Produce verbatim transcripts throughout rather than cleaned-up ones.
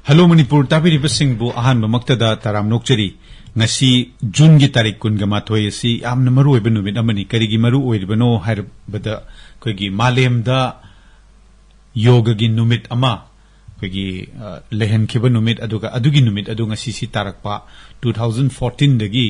Hello Manipur ꯇꯥꯕꯤꯔꯤꯕꯁꯤꯡꯕꯨ ꯑꯍꯥꯟꯕꯃꯛꯇꯗ ꯇꯔꯥꯝ ꯅꯣꯛꯆꯔꯤ꯫ ꯉꯁꯤ ꯖꯨꯟꯒꯤ ꯇꯥꯔꯤꯛ ꯀꯨꯟꯒ ꯃꯥꯊꯣꯏ ꯑꯁꯤ ꯌꯥꯝꯅ ꯃꯔꯨꯑꯣꯏꯕ ꯅꯨꯃꯤꯠ ꯑꯃꯅꯤ꯫ ꯀꯔꯤꯒꯤ ꯃꯔꯨ ꯑꯣꯏꯔꯤꯕꯅꯣ ꯍꯥꯏꯔꯕꯗ, ꯑꯩꯈꯣꯏꯒꯤ ꯃꯥꯂꯦꯝꯗ ꯌꯣꯒꯒꯤ ꯅꯨꯃꯤꯠ ꯑꯃ ꯑꯩꯈꯣꯏꯒꯤ, ꯑ, ꯂꯩꯍꯟꯈꯤꯕ ꯅꯨꯃꯤꯠ, ꯑꯗꯨꯒ ꯑꯗꯨꯒꯤ ꯅꯨꯃꯤꯠ ꯑꯗꯨ ꯉꯁꯤꯁꯤ ꯇꯥꯔꯛꯄ, ꯇꯨ ꯊꯥꯎꯖꯟ ꯐꯣꯔꯇꯤꯟꯗꯒꯤ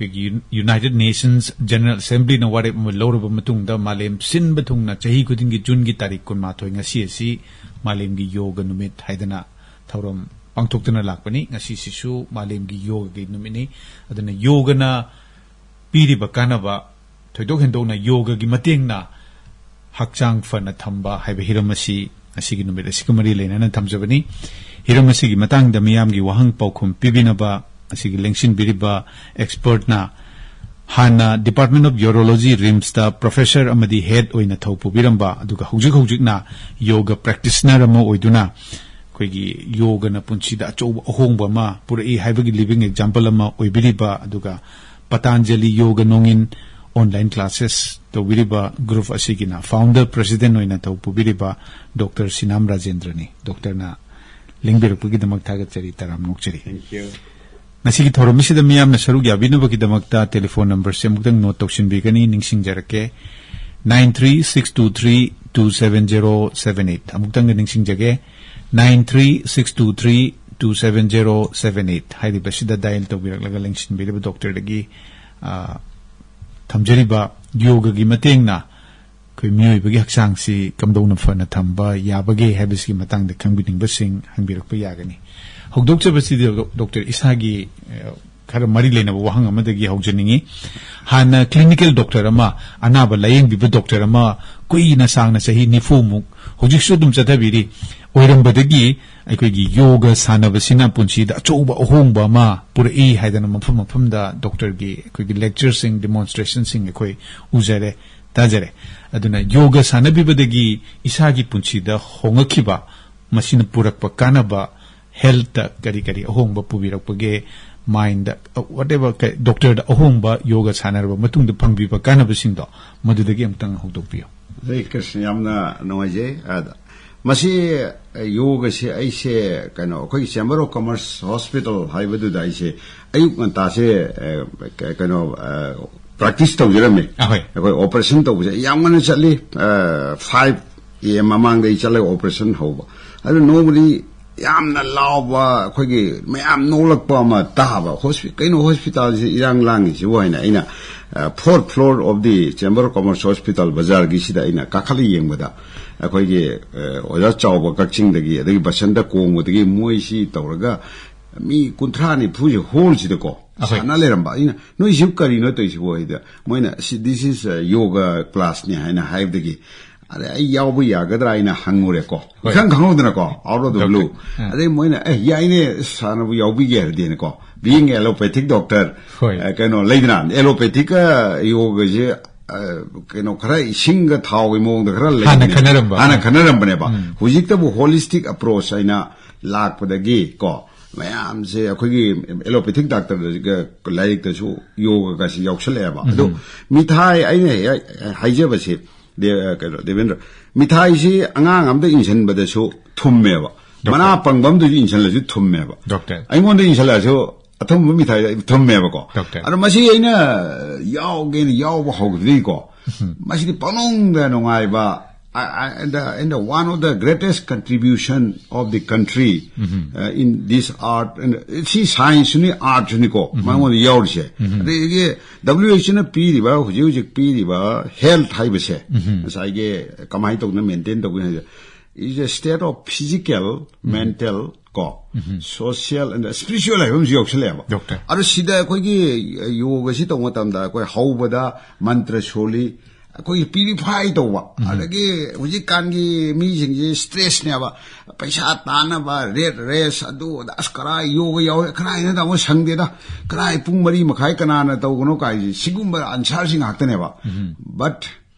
ꯑꯩꯈꯣꯏꯒꯤ ꯌꯨ-, United Nations General Assemblyꯅ ꯋꯥꯔꯦꯞ ꯑꯃ ꯂꯧꯔꯕ ꯃꯇꯨꯡꯗ ꯃꯥꯂꯦꯝ ꯁꯤꯟꯕ ꯊꯨꯡꯅ ꯆꯍꯤ ꯈꯨꯗꯤꯡꯒꯤ ꯖꯨꯟꯒꯤ ꯇꯥꯔꯤꯛ ꯀꯨꯟꯃꯥꯊꯣꯏ, ꯉꯁꯤ ꯑꯁꯤ ꯃꯥꯂꯦꯝꯒꯤ ꯌꯣꯒ ꯅꯨꯃꯤꯠ ꯍꯥꯏꯗꯅ ꯊꯧꯔꯝ ꯄꯥꯡꯊꯣꯛꯇꯨꯅ ꯂꯥꯛꯄꯅꯤ꯫ ꯉꯁꯤꯁꯤꯁꯨ ꯃꯥꯂꯦꯝꯒꯤ ꯌꯣꯒꯒꯤ ꯅꯨꯃꯤꯠꯅꯤ꯫ ꯑꯗꯨꯅ ꯌꯣꯒꯅ ꯄꯤꯔꯤꯕ ꯀꯥꯟꯅꯕ, ꯊꯣꯏꯗꯣꯛ ꯍꯦꯟꯗꯣꯛꯅ ꯌꯣꯒꯒꯤ ꯃꯇꯦꯡꯅ ꯍꯛꯆꯥꯡ ꯐꯅ ꯊꯝꯕ ꯍꯥꯏꯕ ꯍꯤꯔꯝ ꯑꯁꯤ ꯉꯁꯤꯒꯤ ꯅꯨꯃꯤꯠ ꯑꯁꯤꯒ ꯃꯔꯤ ꯂꯩꯅꯅ ꯊꯝꯖꯕꯅꯤ꯫ ꯍꯤꯔꯝ ꯑꯁꯤꯒꯤ ꯃꯇꯥꯡꯗ ꯃꯤꯌꯥꯝꯒꯤ ꯋꯥꯍꯪ ꯄꯥꯎꯈꯨꯝ ꯄꯤꯕꯤꯅꯕ ꯑꯁꯤꯒꯤ ꯂꯦꯡꯁꯤꯟꯕꯤꯔꯤꯕ ꯑꯦꯛꯁꯄꯔꯠꯅ ꯍꯥꯟꯅ Department of Urology, RIMSꯇ professor ꯑꯃꯗꯤ head ꯑꯣꯏꯅ ꯊꯧ ꯄꯨꯕꯤꯔꯝꯕ, ꯑꯗꯨꯒ ꯍꯧꯖꯤꯛ ꯍꯧꯖꯤꯛꯅ ꯌꯣꯒ practitioner ꯑꯃ ꯑꯣꯏꯗꯨꯅ ꯑꯩꯈꯣꯏꯒꯤ ꯌꯣꯒꯅ ꯄꯨꯟꯁꯤꯗ ꯑꯆꯧꯕ ꯑꯍꯣꯡꯕ ꯑꯃ ꯄꯨꯔꯛꯏ ꯍꯥꯏꯕꯒꯤ living example ꯑꯃ ꯑꯣꯏꯕꯤꯔꯤꯕ, ꯑꯗꯨꯒ ꯄꯇꯥꯟꯖꯂꯤ ꯌꯣꯒ ꯅꯣꯡꯏꯟ online classes ꯇꯧꯕꯤꯔꯤꯕ group ꯑꯁꯤꯒꯤꯅ founder president ꯑꯣꯏꯅ ꯊꯧ ꯄꯨꯕꯤꯔꯤꯕ ꯗꯣꯛꯇꯔ ꯁꯤꯅꯥꯝ ꯔꯥꯖꯦꯟꯗ꯭ꯔꯅꯤ꯫ ꯗꯣꯛꯇꯔꯅ ꯂꯦꯡꯕꯤꯔꯛꯄꯒꯤꯗꯃꯛ ꯊꯥꯒꯠꯆꯔꯤ, ꯇꯔꯥꯝ ꯅꯣꯛꯆꯔꯤ꯫ Thank you. ꯉꯁꯤꯒꯤ ꯊꯧꯔꯝ ꯑꯁꯤꯗ ꯃꯤꯌꯥꯝꯅ ꯁꯔꯨꯛ ꯌꯥꯕꯤꯅꯕꯒꯤꯗꯃꯛꯇ telephone numberꯁꯦ ꯑꯃꯨꯛꯇꯪ note ꯇꯧꯁꯤꯟꯕꯤꯒꯅꯤ, ꯅꯤꯡꯁꯤꯡꯖꯔꯛꯀꯦ, nine three six two three two seven zero seven eight꯫ ꯑꯃꯨꯛꯇꯪꯒ ꯅꯤꯡꯁꯤꯡꯖꯒꯦ, nine three six two three two seven zero seven eight ꯍꯥꯏꯔꯤꯕꯁꯤꯗ dial ꯇꯧꯕꯤꯔꯛꯂꯒ ꯂꯦꯡꯁꯤꯟꯕꯤꯔꯤꯕ ꯗꯣꯛꯇꯔꯗꯒꯤ, ꯑ, ꯊꯝꯖꯔꯤꯕ ꯌꯣꯒꯒꯤ ꯃꯇꯦꯡꯅ ꯑꯩꯈꯣꯏ ꯃꯤꯑꯣꯏꯕꯒꯤ ꯍꯛꯆꯥꯡꯁꯤ ꯀꯝꯗꯧꯅ ꯐꯅ ꯊꯝꯕ ꯌꯥꯕꯒꯦ ꯍꯥꯏꯕꯁꯤꯒꯤ ꯃꯇꯥꯡꯗ ꯈꯪꯕꯤꯅꯤꯡꯕꯁꯤꯡ ꯍꯪꯕꯤꯔꯛꯄ ꯌꯥꯒꯅꯤ꯫ ꯍꯧꯗꯣꯛꯆꯕꯁꯤꯗꯤ ꯗꯣ-, ꯗꯣꯛꯇꯔ ꯏꯁꯥꯒꯤ, ꯑ, ꯈꯔ ꯃꯔꯤ ꯂꯩꯅꯕ ꯋꯥꯍꯪ ꯑꯃꯗꯒꯤ ꯍꯧꯖꯅꯤꯡꯉꯤ꯫ ꯍꯥꯟꯅ clinical doctor ꯑꯃ, ꯑꯅꯥꯕ ꯂꯥꯌꯦꯡꯕꯤꯕ ꯗꯣꯛꯇꯔ ꯑꯃ ꯀꯨꯏꯅ ꯁꯥꯡꯅ ꯆꯍꯤ ꯅꯤꯐꯨꯃꯨꯛ ꯍꯧꯖꯤꯛꯁꯨ ꯑꯗꯨꯝ ꯆꯠꯊꯕꯤꯔꯤ ꯑꯣꯏꯔꯝꯕꯗꯒꯤ, ꯑꯩꯈꯣꯏꯒꯤ ꯌꯣꯒ ꯁꯥꯟꯅꯕꯁꯤꯅ ꯄꯨꯟꯁꯤꯗ ꯑꯆꯧꯕ ꯑꯍꯣꯡꯕ ꯑꯃ ꯄꯨꯔꯛꯏ ꯍꯥꯏꯗꯅ ꯃꯐꯝ ꯃꯐꯝꯗ ꯗꯣꯛꯇꯔꯒꯤ ꯑꯩꯈꯣꯏꯒꯤ lectureꯁꯤꯡ, demonstrationꯁꯤꯡ ꯑꯩꯈꯣꯏ ꯎꯖꯔꯦ, ꯇꯥꯖꯔꯦ꯫ ꯑꯗꯨꯅ ꯌꯣꯒ ꯁꯥꯟꯅꯕꯤꯕꯗꯒꯤ ꯏꯁꯥꯒꯤ ꯄꯨꯟꯁꯤꯗ ꯍꯣꯡꯉꯛꯈꯤꯕ, ꯃꯁꯤꯅ ꯄꯨꯔꯛꯄ ꯀꯥꯟꯅꯕ, healthꯇ ꯀꯔꯤ ꯀꯔꯤ ꯑꯍꯣꯡꯕ ꯄꯨꯕꯤꯔꯛꯄꯒꯦ, mindꯗ, whatever, ꯀ-, doctorꯗ ꯑꯍꯣꯡꯕ ꯌꯣꯒ ꯁꯥꯟꯅꯔꯕ ꯃꯇꯨꯡꯗ ꯐꯪꯕꯤꯕ ꯀꯥꯟꯅꯕꯁꯤꯡꯗꯣ, ꯃꯗꯨꯗꯒꯤ ꯑꯃꯨꯛꯇꯪ ꯍꯧꯗꯣꯛꯄꯤꯌꯨ꯫ ꯑꯩ ꯀ꯭ꯔꯤꯁꯅ ꯌꯥꯝꯅ ꯅꯨꯡꯉꯥꯏꯖꯩ꯫ ꯑꯗ ꯃꯁꯤ ꯌꯣꯒꯁꯦ ꯑꯩꯁꯦ ꯀꯩꯅꯣ, ꯑꯩꯈꯣꯏꯒꯤ Chamber of Commerce Hospital ꯍꯥꯏꯕꯗꯨꯗ ꯑꯩꯁꯦ ꯑꯌꯨꯛ ꯉꯟꯇꯥꯁꯦ, ꯑ, ꯀ-, ꯀꯩꯅꯣ, ꯑ, practice ꯇꯧꯖꯔꯝꯃꯦ꯫ ꯑꯍꯣꯏ꯫ ꯑꯩꯈꯣꯏ operation ꯇꯧꯕꯁꯦ ꯑꯩ ꯌꯥꯝ ꯉꯟꯅ ꯆꯠꯂꯤ꯫ ꯑ, five A M ꯃꯃꯥꯡꯗ ꯑꯩ ꯆꯠꯂꯒ operation ꯍꯧꯕ꯫ ꯑꯗꯨ ꯅꯣꯡꯃꯗꯤ ꯌꯥꯝꯅ ꯂꯥꯎꯕ, ꯑꯩꯈꯣꯏꯒꯤ ꯃꯌꯥꯝ ꯅꯣꯛꯂꯛꯄ ꯑꯃ ꯇꯥꯕ꯫ "ꯍꯣꯁꯄꯤ-, ꯀꯩꯅꯣ hospitalꯁꯦ ꯏꯔꯥꯡ ꯂꯥꯡꯉꯤꯁꯤꯕꯨ?" ꯍꯥꯏꯅ ꯑꯩꯅ, ꯑ, fourth floor of the Chamber of Commerce Hospital ꯕꯖꯥꯔꯒꯤꯁꯤꯗ ꯑꯩꯅ ꯀꯥꯈꯠꯂ ꯌꯦꯡꯕꯗ, ꯑꯩꯈꯣꯏꯒꯤ, ꯑ, ꯑꯣꯖꯥ ꯆꯥꯎꯕ ꯀꯛꯆꯤꯡꯗꯒꯤ, ꯑꯗꯒꯤ ꯕꯁꯟꯇ ꯀꯣꯡꯕꯗꯒꯤ, ꯃꯣꯏꯁꯤ ꯇꯧꯔꯒ ꯃꯤ ꯀꯨꯟꯊ꯭ꯔꯥ ꯅꯤꯐꯨꯁꯦ hallꯁꯤꯗꯀꯣ ꯑꯩꯈꯣꯏ ꯁꯥꯟꯅ ꯂꯩꯔꯝꯕ꯫ ꯑꯩꯅ, "ꯅꯣꯏꯁꯤꯕꯨ ꯀꯔꯤꯅꯣ ꯇꯧꯔꯤꯁꯤꯕꯣ?" ꯍꯥꯏꯗ ꯃꯣꯏꯅ, "ꯁꯤ, this is a yoga classꯅꯤ" ꯍꯥꯏꯅ ꯍꯥꯏꯕꯗꯒꯤ, ꯑꯗꯩ ꯑꯩ ꯌꯥꯎꯕ ꯌꯥꯒꯗ꯭ꯔꯥ ꯍꯥꯏꯅ ꯍꯪꯉꯨꯔꯦꯀꯣ꯫ ꯍꯣꯏ꯫ ꯏꯈꯪ ꯈꯪꯍꯧꯗꯅꯀꯣ, out of the doctor. blue꯫ ꯑꯥ꯫ ꯑꯗꯩ ꯃꯣꯏꯅ, "ꯑꯦ, ꯌꯥꯏꯅꯦ, ꯁꯥꯟꯅꯕ ꯌꯥꯎꯕꯤꯒꯦ ꯍꯥꯏꯔꯗꯤꯅꯀꯣ꯫ Being allopathic doctor, ꯍꯣꯏ꯫ ꯑ, ꯀꯩꯅꯣ ꯂꯩꯗꯅ, allopathic ꯌꯣꯒꯁꯦ, ꯑ, ꯀꯩꯅꯣ ꯈꯔ ꯏꯁꯤꯡꯒ ꯊꯥꯎꯒꯤ ꯃꯑꯣꯡꯗ ꯈꯔ ꯍꯥꯟꯅ ꯂꯩꯕꯅꯦ꯫ ꯈꯟꯅꯔꯝꯕ꯫ ꯍꯥꯟꯅ ꯑꯥ꯫ ꯈꯟꯅꯔꯝꯕꯅꯦꯕ꯫ ꯎꯝ꯫ ꯍꯧꯖꯤꯛꯇꯕꯨ holistic approach ꯍꯥꯏꯅ ꯂꯥꯛꯄꯗꯒꯤ ꯀꯣ, ꯃꯌꯥꯝꯁꯦ ꯑꯩꯈꯣꯏꯒꯤ allopathic doctorꯒ ꯂꯥꯏꯔꯤꯛꯇꯁꯨ ꯌꯣꯒꯒꯁꯤ ꯌꯥꯎꯁꯜꯂꯛꯑꯦꯕ꯫ ꯑꯗꯣ ꯎꯝ꯫ ꯃꯤꯊꯥꯏ ꯑꯩꯅ ꯍꯦꯛ ꯍꯥꯏꯖꯕꯁꯦ, ꯗꯦ-, ꯀꯩꯅꯣ, ꯗꯦꯕꯦꯟꯗ꯭ꯔ, ꯃꯤꯊꯥꯏꯁꯤ ꯑꯉꯥꯡ ꯑꯝꯗ ꯏꯟꯁꯤꯟꯕꯗꯁꯨ ꯊꯨꯝꯃꯦꯕ꯫ ꯗꯣꯛꯇꯔ꯫ ꯃꯅꯥ ꯄꯪꯕ ꯑꯝꯗꯁꯨ ꯏꯟꯁꯤꯜꯂꯁꯨ ꯊꯨꯝꯃꯦꯕ꯫ ꯗꯣꯛꯇꯔ꯫ ꯑꯩꯉꯣꯟꯗ ꯏꯟꯁꯤꯜꯂꯛꯑꯁꯨ ꯑꯊꯨꯝꯕ ꯃꯤꯊꯥꯏ ꯊꯨꯝꯃꯦꯕꯀꯣ꯫ ꯗꯣꯛꯇꯔ꯫ ꯑꯗꯣ ꯃꯁꯤ ꯑꯩꯅ ꯌꯥꯎꯒꯦꯅ ꯌꯥꯎꯕ ꯍꯧꯈꯤꯕꯗꯒꯤꯀꯣ, ꯎꯝ꯫ ꯃꯁꯤꯗꯤ ꯄꯪꯅꯨꯡꯗ ꯅꯨꯡꯉꯥꯏꯕ, I, I, and the, and the one of the greatest contribution of the country, um. Uh, in this art, and ꯁꯤ scienceꯁꯨꯅꯤ, artꯁꯨꯅꯤꯀꯣ, ꯎꯝ꯫ ꯃꯉꯣꯟꯗ ꯌꯥꯎꯔꯤꯁꯦ꯫ ꯎꯝ꯫ ꯑꯗꯒꯤ W H Oꯅ ꯄꯤꯔꯤꯕ, ꯍꯧꯖꯤꯛ ꯍꯧꯖꯤꯛ ꯄꯤꯔꯤꯕ health ꯍꯥꯏꯕꯁꯦ, ꯎꯝ꯫ ꯉꯁꯥꯏꯒꯤ ꯀꯃꯥꯏꯅ ꯇꯧꯗꯅ maintain ꯇꯧꯒꯅꯤ ꯍꯥꯏꯕꯁꯦ, is a state of physical, um. mental, ꯀꯣ, ꯎꯝ꯫ Social and spiritual ꯍꯥꯏꯕ ꯑꯃꯁꯨ ꯌꯥꯎꯁꯜꯂꯛꯑꯦꯕ꯫ ꯗꯣꯛꯇꯔ꯫ ꯑꯗꯣ ꯁꯤꯗ ꯑꯩꯈꯣꯏꯒꯤ ꯌꯣꯒꯁꯤ ꯇꯧꯕ ꯃꯇꯝꯗ ꯑꯩꯈꯣꯏ ꯍꯧꯕꯗ ꯃꯟꯇ꯭ꯔ ꯁꯣꯜꯂꯤ, ꯑꯩꯈꯣꯏꯒꯤ purify ꯇꯧꯕ, ꯎꯝ꯫ ꯑꯗꯒꯤ ꯍꯧꯖꯤꯛꯀꯥꯟꯒꯤ ꯃꯤꯁꯤꯡꯁꯦ stressꯅꯦꯕ, ꯄꯩꯁꯥ ꯇꯥꯅꯕ, rat race, ꯑꯗꯨ ꯑꯗꯥ, ꯑꯁ, ꯀꯔꯥꯏ ꯌꯣꯒ ꯌꯥꯎꯋꯦ, ꯀꯔꯥꯏꯅ ꯇꯧꯕ ꯁꯪꯗꯦꯗ, ꯀꯔꯥꯏ ꯄꯨꯡ ꯃꯔꯤ ꯃꯈꯥꯏ ꯀꯅꯥꯅ ꯇꯧꯕꯅꯣ ꯀꯥꯏꯁꯦ, ꯁꯤꯒꯨꯝꯕ answerꯁꯤ ꯉꯥꯛꯇꯅꯦꯕ꯫ ꯎꯝ꯫ But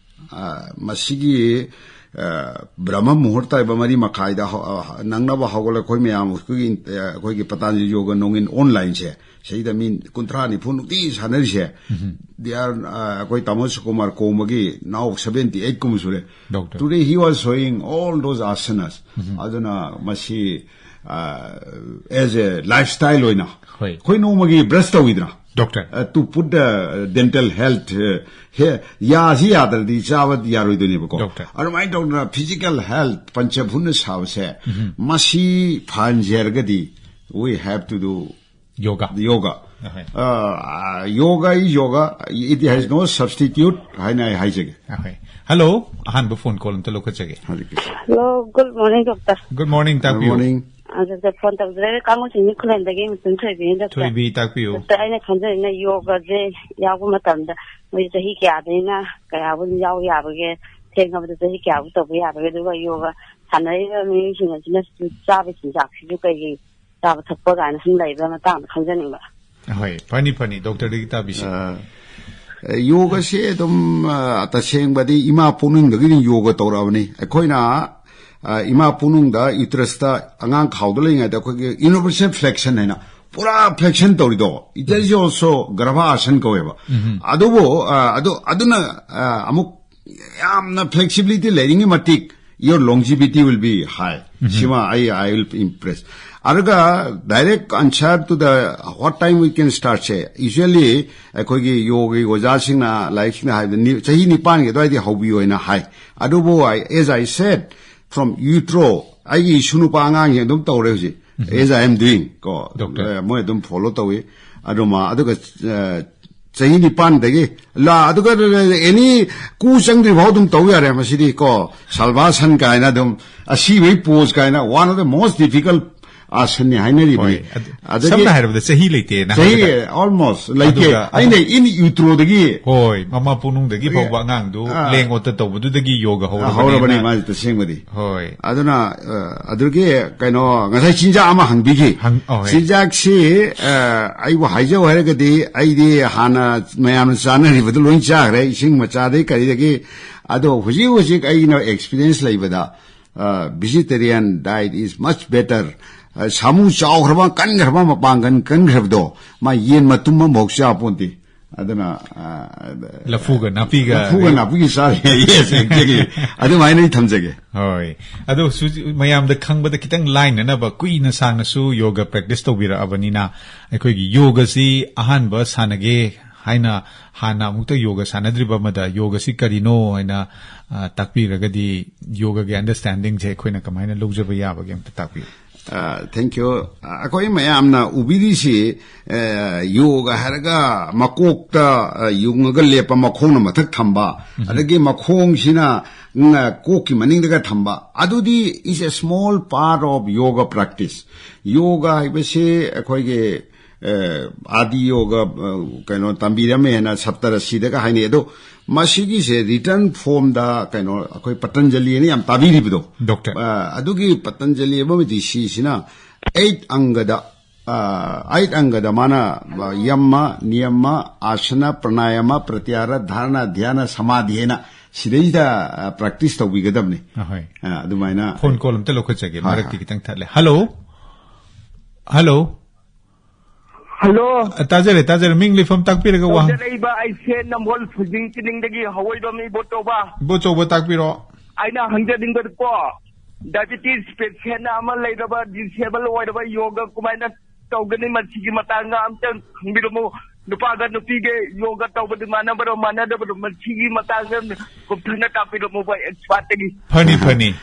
ꯑ, ꯃꯁꯤꯒꯤ, ꯑ, ꯕ꯭ꯔꯍꯃ ꯃꯨꯍꯨꯔꯇ ꯍꯥꯏꯕ ꯃꯔꯤ ꯃꯈꯥꯏꯗ ꯍꯧ-, ꯑ, ꯅꯪꯅꯕ ꯍꯧꯒꯠꯂ ꯑꯩꯈꯣꯏ ꯃꯌꯥꯝ ꯑꯩꯈꯣꯏꯒꯤ ꯏꯟ-, ꯑ, ꯑꯩꯈꯣꯏꯒꯤ ꯄꯇꯥꯟꯖꯂꯤ ꯌꯣꯒ ꯅꯣꯡꯏꯟ onlineꯁꯦ ꯁꯤꯗ ꯃꯤ ꯀꯨꯟꯊ꯭ꯔꯥ ꯅꯤꯐꯨ ꯅꯨꯡꯇꯤ ꯁꯥꯟꯅꯔꯤꯁꯦ, they are, ꯑ, ꯑꯩꯈꯣꯏ ꯇꯥꯃꯣ ꯁꯨꯀꯨꯃꯥꯔ ꯀꯣꯡꯕꯒꯤ now seventy eight ꯀꯨꯝꯕ ꯁꯨꯔꯦ. Doctor. Today he was showing all those asanas. ꯑꯗꯨꯅ ꯃꯁꯤ, ꯑ, as a lifestyle ꯑꯣꯏꯅ ꯍꯣꯏ. ꯑꯩꯈꯣꯏ ꯅꯣꯡꯃꯒꯤ brush ꯇꯧꯋꯤꯗꯅ. Doctor. Uh, to put the dental health, uh, he, ꯌꯥꯁꯤ ꯌꯥꯗ꯭ꯔꯗꯤ ꯆꯥꯕ ꯌꯥꯔꯣꯏꯗꯣꯏꯅꯦꯕꯀꯣ. Doctor. ꯑꯗꯨꯃꯥꯏꯅ ꯇꯧꯗꯅ physical health ꯄꯟꯆ ꯐꯨꯟꯅ ꯁꯥꯕꯁꯦ, ꯃꯁꯤ ꯐꯍꯟꯖꯔꯒꯗꯤ we have to do Yoga. Yoga. ꯑꯍꯣꯏ. Uh, yoga is yoga, it has no substitute ꯍꯥꯏꯅ ꯑꯩ ꯍꯥꯏꯖꯒꯦ. ꯑꯍꯣꯏ. Hello, ꯑꯍꯥꯟꯕ phone call ꯑꯝꯇ ꯂꯧꯈꯠꯆꯒꯦ. ꯍꯔꯦ Krishna. Hello, good morning, doctor. Good morning, Good ꯇꯥꯛꯄꯤꯌꯨ. Morning. ꯑꯗꯨꯗ phone ꯇꯧꯖꯔꯒ ꯀꯥꯡꯕꯨꯁꯤꯡꯒꯤ ꯈꯨꯂꯦꯟꯗꯒꯤ ꯃꯨꯁꯨꯝ ꯊꯣꯏꯕꯤꯅꯤ, doctor. ꯊꯣꯏꯕꯤ, ꯇꯥꯛꯄꯤꯌꯨ. Doctor, ꯑꯩꯅ ꯈꯟꯖꯔꯤꯅ ꯌꯣꯒꯁꯦ ꯌꯥꯎꯕ ꯃꯇꯝꯗ ꯃꯣꯏ ꯆꯍꯤ ꯀꯌꯥꯗꯩꯅ ꯀꯌꯥꯕꯨ ꯑꯗꯨꯝ ꯌꯥꯎ ꯌꯥꯕꯒꯦ, ꯊꯦꯡꯉꯕꯗ ꯆꯍꯤ ꯀꯌꯥꯕꯨ ꯇꯧꯕ ꯌꯥꯕꯒꯦ, ꯑꯗꯨꯒ ꯌꯣꯒ ꯁꯥꯟꯅꯔꯤꯕ ꯃꯤꯑꯣꯏꯁꯤꯡ ꯑꯁꯤꯅ ꯆꯥꯕ ꯆꯤꯟꯖꯥꯛꯁꯤꯁꯨ ꯀꯩ ꯀꯩ ꯆꯥꯕ ꯊꯛꯄ ꯀꯥꯏꯅ ꯁꯨꯝ ꯂꯩꯕ ꯃꯇꯥꯡꯗ ꯈꯪꯖꯅꯤꯡꯕ꯫ ꯍꯣꯏ, ꯐꯅꯤ, ꯐꯅꯤ, doctorꯗꯒꯤ ꯇꯥꯕꯤꯁꯤ꯫ ꯑ, ꯌꯣꯒꯁꯦ ꯑꯗꯨꯝ, ꯑ, ꯇꯁꯦꯡꯕꯗꯤ ꯏꯃꯥ ꯄꯣꯛꯅꯨꯡꯗꯒꯤ ꯑꯗꯨꯝ ꯌꯣꯒ ꯇꯧꯔꯛꯑꯕꯅꯤ꯫ ꯑꯩꯈꯣꯏꯅ, ꯑ, ꯏꯃꯥ ꯄꯣꯛꯅꯨꯡꯗ uterusꯇ ꯑꯉꯥꯡ ꯈꯥꯎꯗ ꯂꯩꯔꯤꯉꯩꯗ ꯑꯩꯈꯣꯏꯒꯤ universal flexion ꯍꯥꯏꯅ ꯄꯨꯔꯥ flexion ꯇꯧꯔꯤꯗꯣ, it is also ꯒꯔꯚꯥꯁꯟ ꯀꯧꯋꯦꯕ꯫ ꯑꯗꯨꯕꯨ, ꯑ, ꯑꯗꯨ, ꯑꯗꯨꯅ, ꯑ, ꯑꯃꯨꯛ ꯌꯥꯝꯅ flexibility ꯂꯩꯔꯤꯉꯩ ꯃꯇꯤꯛ your longevity will be high. ꯁꯤꯃ ꯑꯩ, I will impress. ꯑꯗꯨꯒ direct answer to the what time we can start say, usually ꯑꯩꯈꯣꯏꯒꯤ ꯌꯣꯒꯒꯤ ꯑꯣꯖꯥꯁꯤꯡꯅ, ꯂꯥꯏꯔꯤꯛꯁꯤꯡꯅ ꯍꯥꯏꯕꯗ ꯅꯤ-, ꯆꯍꯤ ꯅꯤꯄꯥꯟꯒꯤ ꯑꯗꯨꯋꯥꯏꯗꯒꯤ ꯍꯧꯕꯤꯌꯣ ꯍꯥꯏꯅ ꯍꯥꯏ꯫ ꯑꯗꯨꯕꯨ I, as I said, from utero, ꯑꯩꯒꯤ ꯏꯁꯨ ꯅꯨꯄꯥ ꯑꯉꯥꯡꯁꯤꯡ ꯑꯗꯨꯝ ꯇꯧꯔꯦ ꯍꯧꯖꯤꯛ, as I am doing ꯀꯣ, Doctor. ꯑ, ꯃꯣꯏ ꯑꯗꯨꯝ follow ꯇꯧꯏ꯫ ꯑꯗꯨꯃ, ꯑꯗꯨꯒ, ꯑ, ꯆꯍꯤ ꯅꯤꯄꯥꯟꯗꯒꯤ ꯂꯥ-, ꯑꯗꯨꯒ any ꯀꯨ ꯆꯪꯗ꯭ꯔꯤ ꯐꯥꯎ ꯑꯗꯨꯝ ꯇꯧ ꯌꯥꯔꯦ ꯃꯁꯤꯗꯤ ꯀꯣ, ꯁꯜꯚꯥꯁꯟ ꯀꯥꯏꯅ ꯑꯗꯨꯝ, ꯑꯁꯤꯕꯒꯤ pose ꯀꯥꯏꯅ, one of the most difficult ꯑꯥꯁꯟꯅꯤ ꯍꯥꯏꯅꯔꯤꯕꯅꯤ꯫ ꯍꯣꯏ, ꯑꯗꯨ ꯑꯗꯒꯤ ꯁꯝꯅ ꯍꯥꯏꯔꯕꯗ ꯆꯍꯤ ꯂꯩꯇꯦꯅ ꯆꯍꯤ ꯍꯥꯏꯕꯗ almost ꯂꯩꯇꯦ꯫ ꯑꯗꯨꯒ ꯑꯩꯅ in uteroꯗꯒꯤ ꯍꯣꯏ, ꯃꯃꯥ ꯄꯣꯛꯅꯨꯡꯗꯒꯤ ꯑ, ꯐꯥꯎꯕ ꯑꯉꯥꯡꯗꯨ ꯑ, ꯂꯦꯡ ꯑꯣꯠꯇ ꯇꯧꯕꯗꯨꯗꯒꯤ ꯌꯣꯒ ꯍꯧꯔꯕꯅꯤꯅ꯫ ꯍꯧꯔꯕꯅꯤ ꯃꯥꯁꯦ ꯇꯁꯦꯡꯕꯗꯤ꯫ ꯍꯣꯏ꯫ ꯑꯗꯨꯅ, ꯑ, ꯑꯗꯨꯒꯤ ꯀꯩꯅꯣ ꯉꯁꯥꯏ ꯆꯤꯟꯖꯥꯛ ꯑꯃ ꯍꯪꯕꯤꯈꯤ꯫ ꯍꯪ-, ꯑꯣ, ꯍꯣꯏ꯫ ꯆꯤꯟꯖꯥꯛꯁꯤ, ꯑ, ꯑꯩꯕꯨ ꯍꯥꯏꯖꯧ ꯍꯥꯏꯔꯒꯗꯤ ꯑꯩꯗꯤ ꯍꯥꯟꯅ ꯃꯌꯥꯝꯅ ꯆꯥꯅꯔꯤꯕꯗꯨ ꯂꯣꯏ ꯆꯥꯈ꯭ꯔꯦ, ꯏꯁꯤꯡ ꯃꯆꯥꯗꯒꯤ ꯀꯔꯤꯗꯒꯤ꯫ ꯑꯗꯣ ꯍꯧꯖꯤꯛ ꯍꯧꯖꯤꯛ ꯑꯩꯅ experience ꯂꯩꯕꯗ, ꯑ, vegetarian diet is much better꯫ ꯑ, ꯁꯥꯃꯨ ꯆꯥꯎꯈ꯭ꯔꯕ, ꯀꯟꯈ꯭ꯔꯕ, ꯃꯄꯥꯡꯒꯜ ꯀꯟꯈ꯭ꯔꯕꯗꯣ, ꯃꯥ ꯌꯦꯟ ꯃꯇꯨꯝ ꯑꯃꯐꯥꯎ ꯆꯥ ꯄꯣꯟꯇꯦ꯫ ꯑꯗꯨꯅ, ꯑ, ꯂꯐꯨꯒ ꯅꯥꯄꯤꯒ ꯂꯐꯨꯒ ꯅꯥꯄꯤꯒ ꯆꯥꯔꯦ꯫ Yes, exactly. ꯑꯗꯨꯃꯥꯏꯅ ꯑꯩ ꯊꯝꯖꯒꯦ꯫ ꯍꯣꯏ꯫ ꯑꯗꯣ ꯁꯨꯖꯤ-, ꯃꯌꯥꯝꯗ ꯈꯪꯕꯗ ꯈꯤꯇꯪ ꯂꯥꯏꯅꯅꯕ, ꯀꯨꯏꯅ ꯁꯥꯡꯅꯁꯨ ꯌꯣꯒ practice ꯇꯧꯕꯤꯔꯛꯑꯕꯅꯤꯅ, ꯑꯩꯈꯣꯏꯒꯤ ꯌꯣꯒꯁꯤ ꯑꯍꯥꯟꯕ ꯁꯥꯟꯅꯒꯦ ꯍꯥꯏꯅ, ꯍꯥꯟꯅ ꯑꯃꯨꯛꯇ ꯌꯣꯒ ꯁꯥꯟꯅꯗ꯭ꯔꯤꯕ ꯑꯃꯗ ꯌꯣꯒꯁꯤ ꯀꯔꯤꯅꯣ ꯍꯥꯏꯅ, ꯑ, ꯇꯥꯛꯄꯤꯔꯒꯗꯤ, ꯌꯣꯒꯒꯤ understanding ꯁꯦ ꯑꯩꯈꯣꯏꯅ ꯀꯃꯥꯏꯅ ꯂꯧꯖꯕ ꯌꯥꯕꯒꯦ, ꯑꯝꯇ ꯇꯥꯛꯄꯤꯌꯨ꯫ ꯑ, thank you꯫ ꯑ, ꯑꯩꯈꯣꯏ ꯃꯌꯥꯝꯅ ꯎꯕꯤꯔꯤꯁꯤ, ꯑ, ꯌꯣꯒ ꯍꯥꯏꯔꯒ ꯃꯀꯣꯛꯇ, ꯑ, ꯌꯨꯡꯉꯒ ꯂꯦꯞꯄ, ꯃꯈꯣꯡꯅ ꯃꯊꯛ ꯊꯝꯕ, ꯑꯗꯒꯤ ꯃꯈꯣꯡꯁꯤꯅ, ꯎꯝ, ꯀꯣꯛꯀꯤ ꯃꯅꯤꯡꯗꯒ ꯊꯝꯕ, ꯑꯗꯨꯗꯤ is a small part of yoga practice꯫ ꯌꯣꯒ ꯍꯥꯏꯕꯁꯤ ꯑꯩꯈꯣꯏꯒꯤ, ꯑ, ꯑꯥꯗꯤ ꯌꯣꯒ, ꯑ, ꯀꯩꯅꯣ ꯇꯝꯕꯤꯔꯝꯃꯦꯅ ꯁꯞꯇꯔ ꯑꯁꯤꯗꯒ ꯍꯥꯏꯅꯩ꯫ ꯑꯗꯣ ꯃꯁꯤꯒꯤꯁꯦ written form ꯗ ꯀꯩꯅꯣ ꯑꯩꯈꯣꯏ ꯄꯇꯟꯖꯂꯤ ꯑꯅ ꯌꯥꯝ ꯇꯥꯕꯤꯔꯤꯕꯗꯣ, Doctor꯫ ꯑ, ꯑꯗꯨꯒꯤ ꯄꯇꯟꯖꯂꯤ ꯑꯃꯗꯤ ꯁꯤꯁꯤꯅ eight ꯑꯪꯒꯗ, ꯑ, eight ꯑꯪꯒꯗ ꯃꯥꯅ, ꯑ, ꯌꯝꯃ, ꯅꯤꯌꯝꯃ, ꯑꯥꯁꯅ, ꯄ꯭ꯔꯅꯥꯌꯥꯃ, ꯄ꯭ꯔꯇꯤꯍꯥꯔ, ꯙꯥꯔꯅ, ꯙ꯭ꯌꯥꯅ, ꯁꯃꯥꯙꯤ ꯍꯥꯏꯅ ꯁꯤꯗꯩꯁꯤꯗ, ꯑ, practice ꯇꯧꯕꯤꯒꯗꯕꯅꯤ꯫ ꯑꯍꯣꯏ꯫ ꯑ, ꯑꯗꯨꯃꯥꯏꯅ Phone call ꯑꯝꯇ ꯂꯧꯈꯠꯆꯒꯦ, ꯍꯣꯏ, ꯃꯔꯛꯇꯤ ꯍꯣꯏ꯫ ꯈꯤꯇꯪ ꯊꯠꯂꯦ꯫ Hello? Hello? Hello. ꯑ, ꯇꯥꯖꯔꯦ, ꯇꯥꯖꯔꯦ꯫ ꯃꯤꯡ ꯂꯩꯐꯝ ꯇꯥꯛꯄꯤꯔꯒ ꯋꯥꯍꯪ꯫ ꯇꯧꯖꯔꯛꯏꯕ ꯑꯩꯁꯦ ꯅꯝꯕꯣꯜ ꯐꯨꯖꯤꯡ ꯆꯤꯅꯤꯡꯗꯒꯤ ꯍꯋꯥꯏꯕꯝ ꯏꯕꯣꯇꯣꯕ꯫ ꯏꯕꯣꯆꯧꯕ ꯇꯥꯛꯄꯤꯔꯣ꯫ ꯑꯩꯅ ꯍꯪꯖꯅꯤꯡꯕꯗꯀꯣ, diabetes patient ꯑꯃ ꯂꯩꯔꯕ, disable ꯑꯣꯏꯔꯕ ꯌꯣꯒ ꯀꯃꯥꯏꯅ ꯇꯧꯒꯅꯤ? ꯃꯁꯤꯒꯤ ꯃꯇꯥꯡꯗ ꯑꯝꯇ ꯈꯪꯕꯤꯔꯝꯃꯨ꯫ ꯅꯨꯄꯥꯒ ꯅꯨꯄꯤꯒ ꯌꯣꯒ ꯇꯧꯕꯗꯤ ꯃꯥꯟꯅꯕꯔꯣ, ꯃꯥꯟꯅꯗꯕꯔꯣ? ꯃꯁꯤꯒꯤ ꯃꯇꯥꯡꯗ ꯀꯨꯞꯊꯅ ꯇꯥꯛꯄꯤꯔꯝꯃꯨꯕ expert ꯇꯒꯤ꯫ ꯐꯅꯤ, ꯐꯅꯤ꯫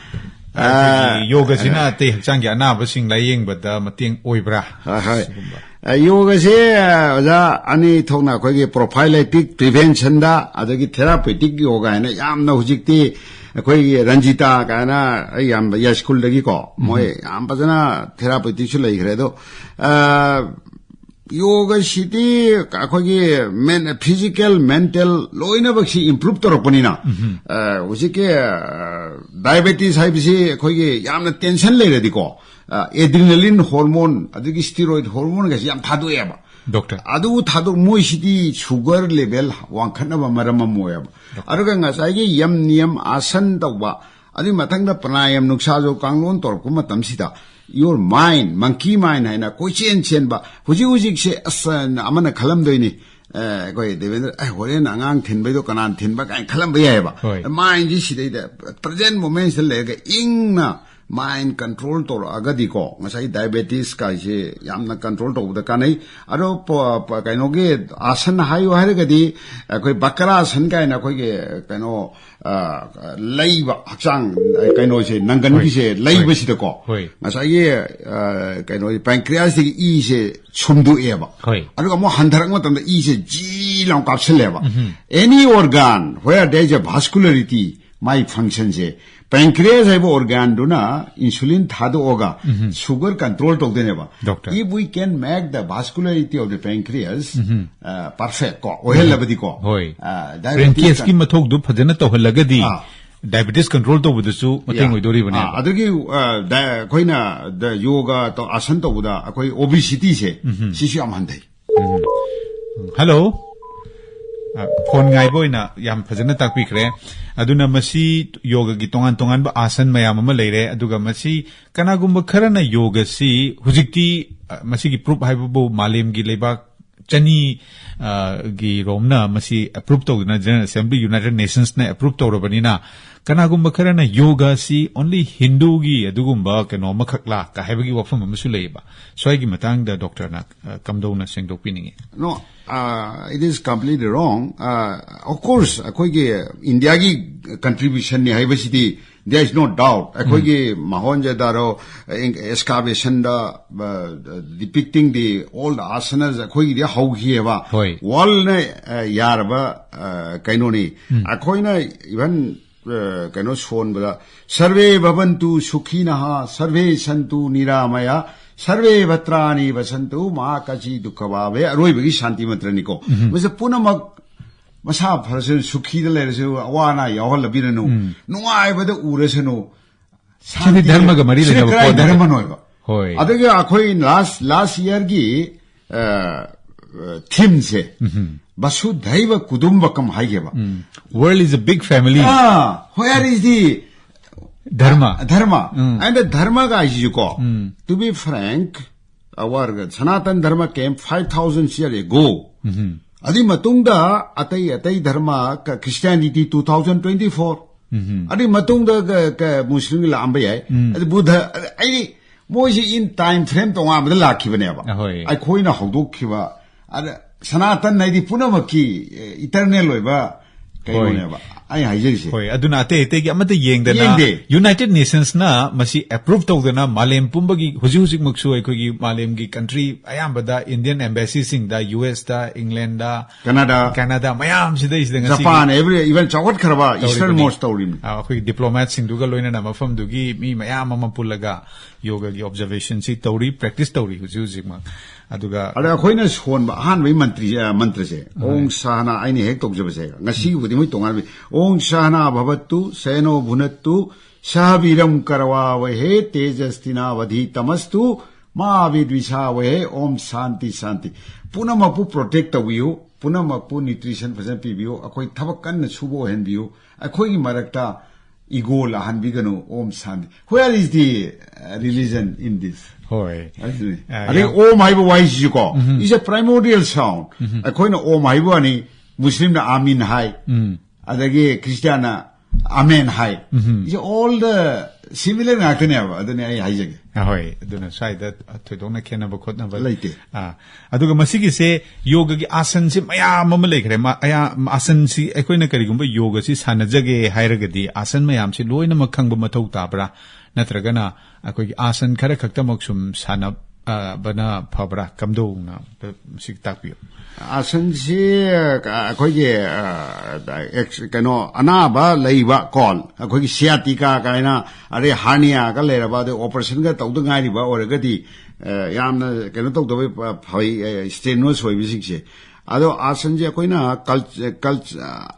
ꯑ, ꯑꯩꯈꯣꯏꯒꯤ ꯌꯣꯒꯁꯤꯅ ꯑꯇꯩ ꯍꯛꯆꯥꯡꯒꯤ ꯑꯅꯥꯕꯁꯤꯡ ꯂꯥꯌꯦꯡꯕꯗ ꯃꯇꯦꯡ ꯑꯣꯏꯕ꯭ꯔꯥ? ꯍꯣꯏ, ꯍꯣꯏ꯫ ꯁꯤꯒꯨꯝꯕ꯫ ꯑ, ꯌꯣꯒꯁꯦ, ꯑ, ꯑꯣꯖꯥ, ꯑꯅꯤ ꯊꯣꯛꯅ ꯑꯩꯈꯣꯏꯒꯤ prophylactic prevention ꯗ, ꯑꯗꯒꯤ therapeutic ꯌꯣꯒ ꯍꯥꯏꯅ ꯌꯥꯝꯅ ꯍꯧꯖꯤꯛꯇꯤ ꯑꯩꯈꯣꯏꯒꯤ ꯔꯟꯖꯤꯇꯥ ꯀꯥꯏꯅ ꯑꯩ ꯌꯥꯝ ꯌꯥꯏꯁ꯭ꯀꯨꯜꯗꯒꯤꯀꯣ, ꯃꯣꯏ ꯌꯥꯝ ꯐꯖꯅ therapeutic ꯁꯨ ꯂꯩꯈ꯭ꯔꯦ꯫ ꯑꯗꯣ, ꯑ, ꯌꯣꯒꯁꯤꯗꯤ ꯑꯩꯈꯣꯏꯒꯤ men-, physical, mental ꯂꯣꯏꯅꯃꯛꯁꯤ improve ꯇꯧꯔꯛꯄꯅꯤꯅ, ꯑ, ꯍꯧꯖꯤꯛꯀꯤ, ꯑ, diabetes ꯍꯥꯏꯕꯁꯤ ꯑꯩꯈꯣꯏꯒꯤ ꯌꯥꯝꯅ tension ꯂꯩꯔꯗꯤꯀꯣ, ꯑ, adrenaline hormone ꯑꯗꯒꯤ steroid hormone ꯒꯁꯤ ꯌꯥꯝ ꯊꯥꯗꯣꯛꯑꯦꯕ꯫ Doctor꯫ ꯑꯗꯨ ꯊꯥꯗꯣꯛ-, ꯃꯣꯏꯁꯤꯗꯤ sugar level ꯋꯥꯡꯈꯠꯅꯕ ꯃꯔꯝ ꯑꯃ ꯑꯣꯏꯌꯦꯕ꯫ ꯑꯗꯨꯒ ꯉꯁꯥꯏꯒꯤ ꯌꯝ ꯅꯤꯌꯝ ꯑꯥꯁꯟ ꯇꯧꯕ, ꯑꯗꯨꯒꯤ ꯃꯊꯪꯗ ꯄ꯭ꯔꯅꯥꯌꯝ ꯅꯨꯡꯁꯥꯁꯨ ꯀꯥꯡꯂꯣꯟ ꯇꯧꯔꯛꯄ ꯃꯇꯝꯁꯤꯗ Your mind, monkey mind ꯍꯥꯏꯅ ꯀꯣꯏꯆꯦꯟ ꯆꯦꯟꯕ꯫ ꯍꯧꯖꯤꯛ ꯍꯧꯖꯤꯛꯁꯦ ꯑꯁ ꯑꯃꯅ ꯈꯜꯂꯝꯗꯣꯏꯅꯤ, ꯑꯦ, ꯑꯩꯈꯣꯏ ꯗꯦꯕꯦꯟꯗ꯭ꯔ, "ꯑꯦ, ꯍꯣꯔꯦꯟ ꯑꯉꯥꯡ ꯊꯤꯟꯕꯩꯗꯣ ꯀꯅꯥꯅ ꯊꯤꯟꯕ?" ꯀꯥꯏꯅ ꯈꯜꯂꯝꯕ ꯌꯥꯏꯑꯕ꯫ ꯍꯣꯏ꯫ Mind ꯁꯤ ꯁꯤꯗꯩꯗ present moment ꯁꯤꯗ ꯂꯩꯔꯒ ꯏꯪꯅ mind control ꯇꯧꯔꯛꯑꯒꯗꯤꯀꯣ, ꯉꯁꯥꯏ diabetes ꯀꯥꯏꯁꯦ ꯌꯥꯝꯅ control ꯇꯧꯕꯗ ꯀꯥꯟꯅꯩ꯫ ꯑꯗꯣ ꯄ-, ꯄ-, ꯀꯩꯅꯣꯒꯤ ꯑꯥꯁꯟ ꯍꯥꯏꯌꯨ ꯍꯥꯏꯔꯒꯗꯤ ꯑꯩꯈꯣꯏ ꯕꯀ꯭ꯔꯥꯁꯟ ꯀꯥꯏꯅ ꯑꯩꯈꯣꯏꯒꯤ ꯀꯩꯅꯣ, ꯑ, ꯂꯩꯕ ꯍꯛꯆꯥꯡ, ꯑ, ꯀꯩꯅꯣꯁꯦ, ꯅꯪꯒꯟꯒꯤꯁꯦ ꯍꯣꯏ꯫ ꯂꯩꯕꯁꯤꯗꯀꯣ, ꯍꯣꯏ꯫ ꯉꯁꯥꯏꯒꯤ, ꯑ, ꯀꯩꯅꯣ, pancreas ꯇꯒꯤ ꯏꯁꯦ ꯁꯨꯝꯗꯣꯛꯑꯦꯕ꯫ ꯍꯣꯏ꯫ ꯑꯗꯨꯒ ꯑꯃꯨꯛ ꯍꯟꯊꯔꯛꯄ ꯃꯇꯝꯗ ꯏꯁꯦ ꯖꯤ ꯂꯥꯎ ꯀꯥꯞꯁꯤꯜꯂꯦꯕ꯫ Any organ where there is a vascularity, my function say, pancreas ꯍꯥꯏꯕ organ ꯗꯨꯅ insulin ꯊꯥꯗꯣꯛꯑꯒ sugar control ꯇꯧꯗꯣꯏꯅꯦꯕ꯫ Doctor꯫ If we can make the vascularity of the pancreas, ꯎꯝ꯫ ꯑ, perfect ꯀꯣ, ꯑꯣꯏꯍꯜꯂꯕꯗꯤꯀꯣ, ꯍꯣꯏ꯫ ꯑ, diabetes pancreas ꯀꯤ ꯀꯟ- ꯃꯊꯧꯗꯨ ꯐꯖꯅ ꯇꯧꯍꯜꯂꯒꯗꯤ ꯑꯥ꯫ Diabetes control ꯇꯧꯕꯗꯁꯨ ꯃꯇꯦꯡ Yeah. ꯑꯣꯏꯗꯣꯔꯤꯕꯅꯦꯕ꯫ ꯑꯥ, ꯑꯗꯨꯒꯤ, ꯑ, ꯗ-, ꯑꯩꯈꯣꯏꯅ ꯗ-, ꯌꯣꯒ ꯇꯧ-, ꯑꯥꯁꯟ ꯇꯧꯕꯗ ꯑꯩꯈꯣꯏ obesity ꯁꯦ, ꯎꯝ꯫ ꯁꯤꯁꯨ ꯌꯥꯝ ꯍꯟꯊꯩ꯫ ꯎꯝ꯫ ꯍꯜꯂꯣ꯫ ꯑ, ꯐꯣꯟ ꯉꯥꯏꯕ ꯑꯣꯏꯅ ꯌꯥꯝ ꯐꯖꯅ ꯇꯥꯛꯄꯤꯈ꯭ꯔꯦ꯫ ꯑꯗꯨꯅ ꯃꯁꯤ ꯌꯣꯒꯒꯤ ꯇꯣꯉꯥꯟ ꯇꯣꯉꯥꯟꯕ ꯑꯥꯁꯟ ꯃꯌꯥꯝ ꯑꯃ ꯂꯩꯔꯦ꯫ ꯑꯗꯨꯒ ꯃꯁꯤ ꯀꯅꯥꯒꯨꯝꯕ ꯈꯔꯅ ꯌꯣꯒꯁꯤ ꯍꯧꯖꯤꯛꯇꯤ, ꯑ, ꯃꯁꯤꯒꯤ proof ꯍꯥꯏꯕꯕꯨ ꯃꯥꯂꯦꯝꯒꯤ ꯂꯩꯕꯥꯛ ꯆꯅꯤ, ꯑ, ꯒꯤ ꯔꯣꯝꯅ ꯃꯁꯤ approve ꯇꯧꯗꯨꯅ General Assembly United Nations ꯅ approve ꯇꯧꯔꯕꯅꯤꯅ, ꯀꯅꯥꯒꯨꯝꯕ ꯈꯔꯅ ꯌꯣꯒꯥꯁꯤ only ꯍꯤꯟꯗꯨꯒꯤ ꯑꯗꯨꯒꯨꯝꯕ ꯀꯩꯅꯣ ꯑꯃꯈꯛꯂꯥ ꯀ ꯍꯥꯏꯕꯒꯤ ꯋꯥꯐꯝ ꯑꯃꯁꯨ ꯂꯩꯌꯦꯕ꯫ ꯁ꯭ꯋꯥꯏꯒꯤ ꯃꯇꯥꯡꯗ doctor ꯅ, ꯑ, ꯀꯝꯗꯧꯅ ꯁꯦꯡꯗꯣꯛꯄꯤꯅꯤꯡꯉꯤ? No, uh, it is completely wrong. Uh, of course, ꯑꯩꯈꯣꯏꯒꯤ ꯏꯟꯗꯤꯌꯥꯒꯤ contribution ꯅꯤ ꯍꯥꯏꯕꯁꯤꯗꯤ there is no doubt. ꯑꯩꯈꯣꯏꯒꯤ ꯃꯣꯍꯦꯟꯖꯣꯗꯥꯔꯣ excavation the, uh, depicting the old asanas ꯑꯩꯈꯣꯏꯒꯤꯗꯤ ꯍꯧꯈꯤꯑꯕ꯫ ꯍꯣꯏ꯫ World ꯅ, uh, ꯌꯥꯔꯕ, uh, ꯀꯩꯅꯣꯅꯤ꯫ ꯑꯩꯈꯣꯏꯅ even, uh, ꯀꯩꯅꯣ ꯁꯣꯟꯕꯗ "ꯁꯔꯚꯦ ꯚꯕꯟꯇꯨ ꯁꯨꯈꯤꯅꯍ, ꯁꯔꯚꯦ ꯁꯟꯇꯨ ꯅꯤꯔꯥꯃꯌ, ꯁꯔꯚꯦ ꯚꯠꯔꯥꯅꯤ ꯚꯁꯟꯇꯨ, ꯃꯥ ꯀꯆꯤ ꯗꯨꯈ ꯚꯥꯚꯦ", ꯑꯔꯣꯏꯕꯒꯤ ꯁꯥꯟꯇꯤ ꯃꯟꯇ꯭ꯔꯅꯤꯀꯣ꯫ ꯃꯁꯤ ꯄꯨꯝꯅꯃꯛ ꯃꯁꯥ ꯐꯔꯁꯨ, ꯁꯨꯈꯤꯗ ꯂꯩꯔꯁꯨ, ꯑꯋꯥ ꯑꯅꯥ ꯌꯥꯎꯍꯜꯂꯕꯤꯔꯅꯨ, ꯎꯝ꯫ ꯅꯨꯡꯉꯥꯏꯕꯗ ꯎꯔꯁꯅꯨ꯫ ꯁꯤꯗꯤ ꯁꯥꯟꯇꯤ ꯙꯔꯃꯒ ꯃꯔꯤ ꯁꯤꯗꯤ ꯂꯩꯅꯕ ꯀꯗꯥꯏ ꯄꯣꯠꯅꯣ? ꯙꯔꯃꯅꯣꯕ? ꯍꯣꯏ꯫ ꯑꯗꯨꯒ ꯑꯩꯈꯣꯏ last, last year ꯒꯤ, ꯑ, theme ꯁꯦ, ꯎꯝ꯫ ꯚꯁꯨꯙꯩꯚ ꯀꯨꯇꯨꯝꯕꯀꯝ ꯍꯥꯏꯒꯦꯕ꯫ ꯎꯝ꯫ World is a big family. Ah, where is the dharma. Dharma um. ꯑꯦꯟ ꯙꯔꯃꯒ ꯍꯥꯏꯁꯤꯁꯨꯀꯣ, um. To be frank, our Sanatan Dharma came five thousand years ago. ꯎꯝ꯫ ꯑꯗꯨꯏ ꯃꯇꯨꯡꯗ ꯑꯇꯩ ꯑꯇꯩ ꯙꯔꯃ, ꯀ꯭ꯔꯤꯁꯇꯤꯌꯥꯅꯤꯇꯤ two thousand twenty four, ꯎꯝ꯫ ꯑꯗꯨꯏ ꯃꯇꯨꯡꯗ ꯀ- ꯀ- ꯃꯨꯁꯂꯤꯝꯒꯤ ꯂꯥꯛꯑꯝꯕ ꯌꯥꯏ, ꯎꯝ꯫ ꯑꯗꯨ ꯕꯨꯙ, ꯑꯩꯗꯤ ꯃꯣꯏꯁꯤ in time frame ꯇꯣꯉꯥꯟꯕꯗ ꯂꯥꯛꯈꯤꯕꯅꯦꯕ꯫ ꯑꯍꯣꯏ꯫ ꯑꯩꯈꯣꯏꯅ ꯍꯧꯗꯣꯛꯈꯤꯕ, ꯑꯗ ꯁꯅꯥꯇꯟ ꯍꯥꯏꯗꯤ ꯄꯨꯝꯅꯃꯛꯀꯤ ꯏꯇꯔꯅꯦꯜ ꯑꯣꯏꯕ ꯀꯩꯅꯣꯅꯦꯕ ꯑꯩ ꯍꯥꯏꯖꯔꯤꯁꯦ꯫ ꯍꯣꯏ, ꯑꯗꯨꯅ ꯑꯇꯩ ꯑꯇꯩꯒꯤ ꯑꯃꯠꯇ ꯌꯦꯡꯗꯅ ꯌꯦꯡꯗꯦ꯫ ꯌꯨꯅꯥꯏꯇꯦꯗ ꯅꯦꯁꯟꯁꯅ ꯃꯁꯤ ꯑꯦꯄ꯭ꯔꯨꯚ ꯇꯧꯗꯅ ꯃꯥꯂꯦꯝ ꯄꯨꯝꯕꯒꯤ ꯍꯧꯖꯤꯛ ꯍꯧꯖꯤꯛꯃꯛꯁꯨ ꯑꯩꯈꯣꯏꯒꯤ ꯃꯥꯂꯦꯝꯒꯤ ꯀꯟꯇ꯭ꯔꯤ ꯑꯌꯥꯝꯕꯗ ꯏꯟꯗꯤꯌꯟ ꯑꯦꯝꯕꯦꯁꯤꯁꯤꯡꯗ, ꯌꯨ ꯑꯦꯁꯇ, ꯏꯪꯂꯦꯟꯗ, ꯀꯅꯥꯗꯥ꯫ ꯀꯅꯥꯗꯥ ꯃꯌꯥꯝꯁꯤꯗꯩꯁꯤꯗ ꯉꯁꯤꯒꯤ ꯖꯄꯥꯟ, every, even ꯆꯥꯎꯈꯠꯈ꯭ꯔꯕ ꯏꯁꯇꯔꯟ ꯇꯧꯔꯤꯕꯅꯤ꯫ ꯃꯣꯁ ꯇꯧꯔꯤꯕꯅꯤ꯫ ꯑ, ꯑꯩꯈꯣꯏꯒꯤ ꯗꯤꯄ꯭ꯂꯣꯃꯦꯠꯁꯤꯡꯗꯨꯒ ꯂꯣꯏꯅꯅ ꯃꯐꯝꯗꯨꯒꯤ ꯃꯤ ꯃꯌꯥꯝ ꯑꯃ ꯄꯨꯜꯂꯒ ꯌꯣꯒꯒꯤ ꯑꯣꯕꯖꯔꯕꯦꯁꯟꯁꯤ ꯇꯧꯔꯤ, ꯄ꯭ꯔꯦꯛꯇꯤꯁ ꯇꯧꯔꯤ ꯍꯧꯖꯤꯛ ꯍꯧꯖꯤꯛꯃꯛ꯫ ꯑꯗꯨꯒ ꯑꯗ ꯑꯩꯈꯣꯏꯅ ꯁꯣꯟꯕ ꯑꯍꯥꯟꯕꯒꯤ ꯃꯟꯇ꯭ꯔꯤ, ꯑ, ꯃꯟꯇ꯭ꯔꯁꯦ, "ꯑꯣꯡ ꯁꯍꯅꯥ", ꯑꯩꯅ ꯍꯦꯛ ꯇꯧꯖꯕꯁꯦ, ꯉꯁꯤꯒꯤꯕꯨꯗꯤ ꯃꯣꯏ ꯇꯣꯉꯥꯟꯕ, "ꯑꯣꯡ ꯁꯍꯅꯥ ꯚꯕꯠꯇꯨ, ꯁꯦꯅꯣ ꯚꯨꯅꯠꯇꯨ, ꯁꯍ ꯕꯤꯔꯝ ꯀꯔꯋꯥ ꯋꯍꯦ, ꯇꯦꯖꯁꯇꯤꯅꯥ ꯋꯙꯤ ꯇꯃꯁꯇꯨ, ꯃꯥ ꯕꯤꯗ꯭ꯋꯤꯁꯥ ꯋꯍꯦ, ꯑꯣꯝ ꯁꯥꯟꯇꯤ ꯁꯥꯟꯇꯤ"꯫ ꯄꯨꯝꯅꯃꯛꯄꯨ ꯄ꯭ꯔꯣꯇꯦꯛ ꯇꯧꯕꯤꯌꯨ, ꯄꯨꯝꯅꯃꯛꯄꯨ ꯅ꯭ꯌꯨꯇ꯭ꯔꯤꯁꯟ ꯐꯖꯅ ꯄꯤꯕꯤꯌꯨ, ꯑꯩꯈꯣꯏ ꯊꯕꯛ ꯀꯟꯅ ꯁꯨꯕ ꯑꯣꯏꯍꯟꯕꯤꯌꯨ, ꯑꯩꯈꯣꯏꯒꯤ ꯃꯔꯛꯇ ego ꯂꯥꯛꯍꯟꯕꯤꯒꯅꯨ꯫ Om Shanti. Where is the, uh, religion in this? ꯍꯣꯏ꯫ ꯑꯗꯨꯅꯤ꯫ ꯑ, ꯑꯗꯩ ꯌꯥꯝ- ꯑꯣꯝ ꯍꯥꯏꯕ ꯋꯥꯍꯩꯁꯤꯁꯨꯀꯣ, is a primordial sound. ꯑꯩꯈꯣꯏꯅ ꯑꯣꯝ ꯍꯥꯏꯕ ꯋꯥꯅꯤ, ꯃꯨꯁꯂꯤꯝꯅ ꯑꯥꯃꯤꯟ ꯍꯥꯏ, ꯎꯝ꯫ ꯑꯗꯒꯤ ꯈ꯭ꯔꯤꯁꯇꯤꯌꯥꯟꯅ ꯑꯃꯦꯟ ꯍꯥꯏ꯫ Um. It's all the similar ꯉꯥꯛꯇꯅꯦꯕ, ꯑꯗꯨꯅꯦ ꯑꯩ ꯍꯥꯏꯖꯒꯦ꯫ ꯑꯍꯣꯏ, ꯑꯗꯨꯅ ꯁ꯭ꯋꯥꯏꯗ ꯊꯣꯏꯗꯣꯛꯅ ꯈꯦꯠꯅꯕ ꯈꯣꯠꯅꯕ ꯂꯩꯇꯦ꯫ ꯑꯥ, ꯑꯗꯨꯒ ꯃꯁꯤꯒꯤꯁꯦ ꯌꯣꯒꯒꯤ ꯑꯥꯁꯟꯁꯤ ꯃꯌꯥꯝ ꯑꯃ ꯂꯩꯈ꯭ꯔꯦ꯫ ꯃ-, ꯑꯌꯥ-, ꯑꯥꯁꯟꯁꯤ ꯑꯩꯈꯣꯏꯅ ꯀꯔꯤꯒꯨꯝꯕ ꯌꯣꯒꯁꯤ ꯁꯥꯟꯅꯖꯒꯦ ꯍꯥꯏꯔꯒꯗꯤ ꯑꯥꯁꯟ ꯃꯌꯥꯝꯁꯤ ꯂꯣꯏꯅꯃꯛ ꯈꯪꯕ ꯃꯊꯧ ꯇꯥꯕ꯭ꯔꯥ? ꯅꯠꯇ꯭ꯔꯒꯅ ꯑꯩꯈꯣꯏꯒꯤ ꯑꯥꯁꯟ ꯈꯔ ꯈꯛꯇꯃꯛ ꯁꯨꯝ ꯁꯥꯟꯅ-, ꯑ, ꯕꯅ ꯐꯕ꯭ꯔꯥ? ꯀꯝꯗꯧꯅ? ꯑꯝꯇ ꯃꯁꯤ ꯇꯥꯛꯄꯤꯌꯨ꯫ ꯑꯥꯁꯟꯁꯤ, ꯑ, ꯑꯩꯈꯣꯏꯒꯤ, ꯑ, ꯑꯦꯛꯁ-, ꯀꯩꯅꯣ, ꯑꯅꯥꯕ ꯂꯩꯕ ꯀꯣ, ꯑꯩꯈꯣꯏꯒꯤ ꯁꯤꯌꯥꯇꯤꯀꯥ ꯀꯥꯏꯅ, ꯑꯗꯩ ꯍꯥꯔꯅꯤꯌꯥꯒ ꯂꯩꯔꯕ, ꯑꯗꯩ ꯑꯣꯄꯔꯦꯁꯟꯒ ꯇꯧꯗ ꯉꯥꯏꯔꯤꯕ ꯑꯣꯏꯔꯒꯗꯤ, ꯑ, ꯌꯥꯝꯅ ꯀꯩꯅꯣ ꯇꯧꯗꯕ ꯐꯩ, ꯑ, ꯁ꯭ꯇꯦꯅꯣꯁ ꯑꯣꯏꯕꯁꯤꯡꯁꯦ꯫ ꯑꯗꯣ ꯑꯥꯁꯟꯁꯦ ꯑꯩꯈꯣꯏꯅ ꯀꯜ-, ꯀꯜ-,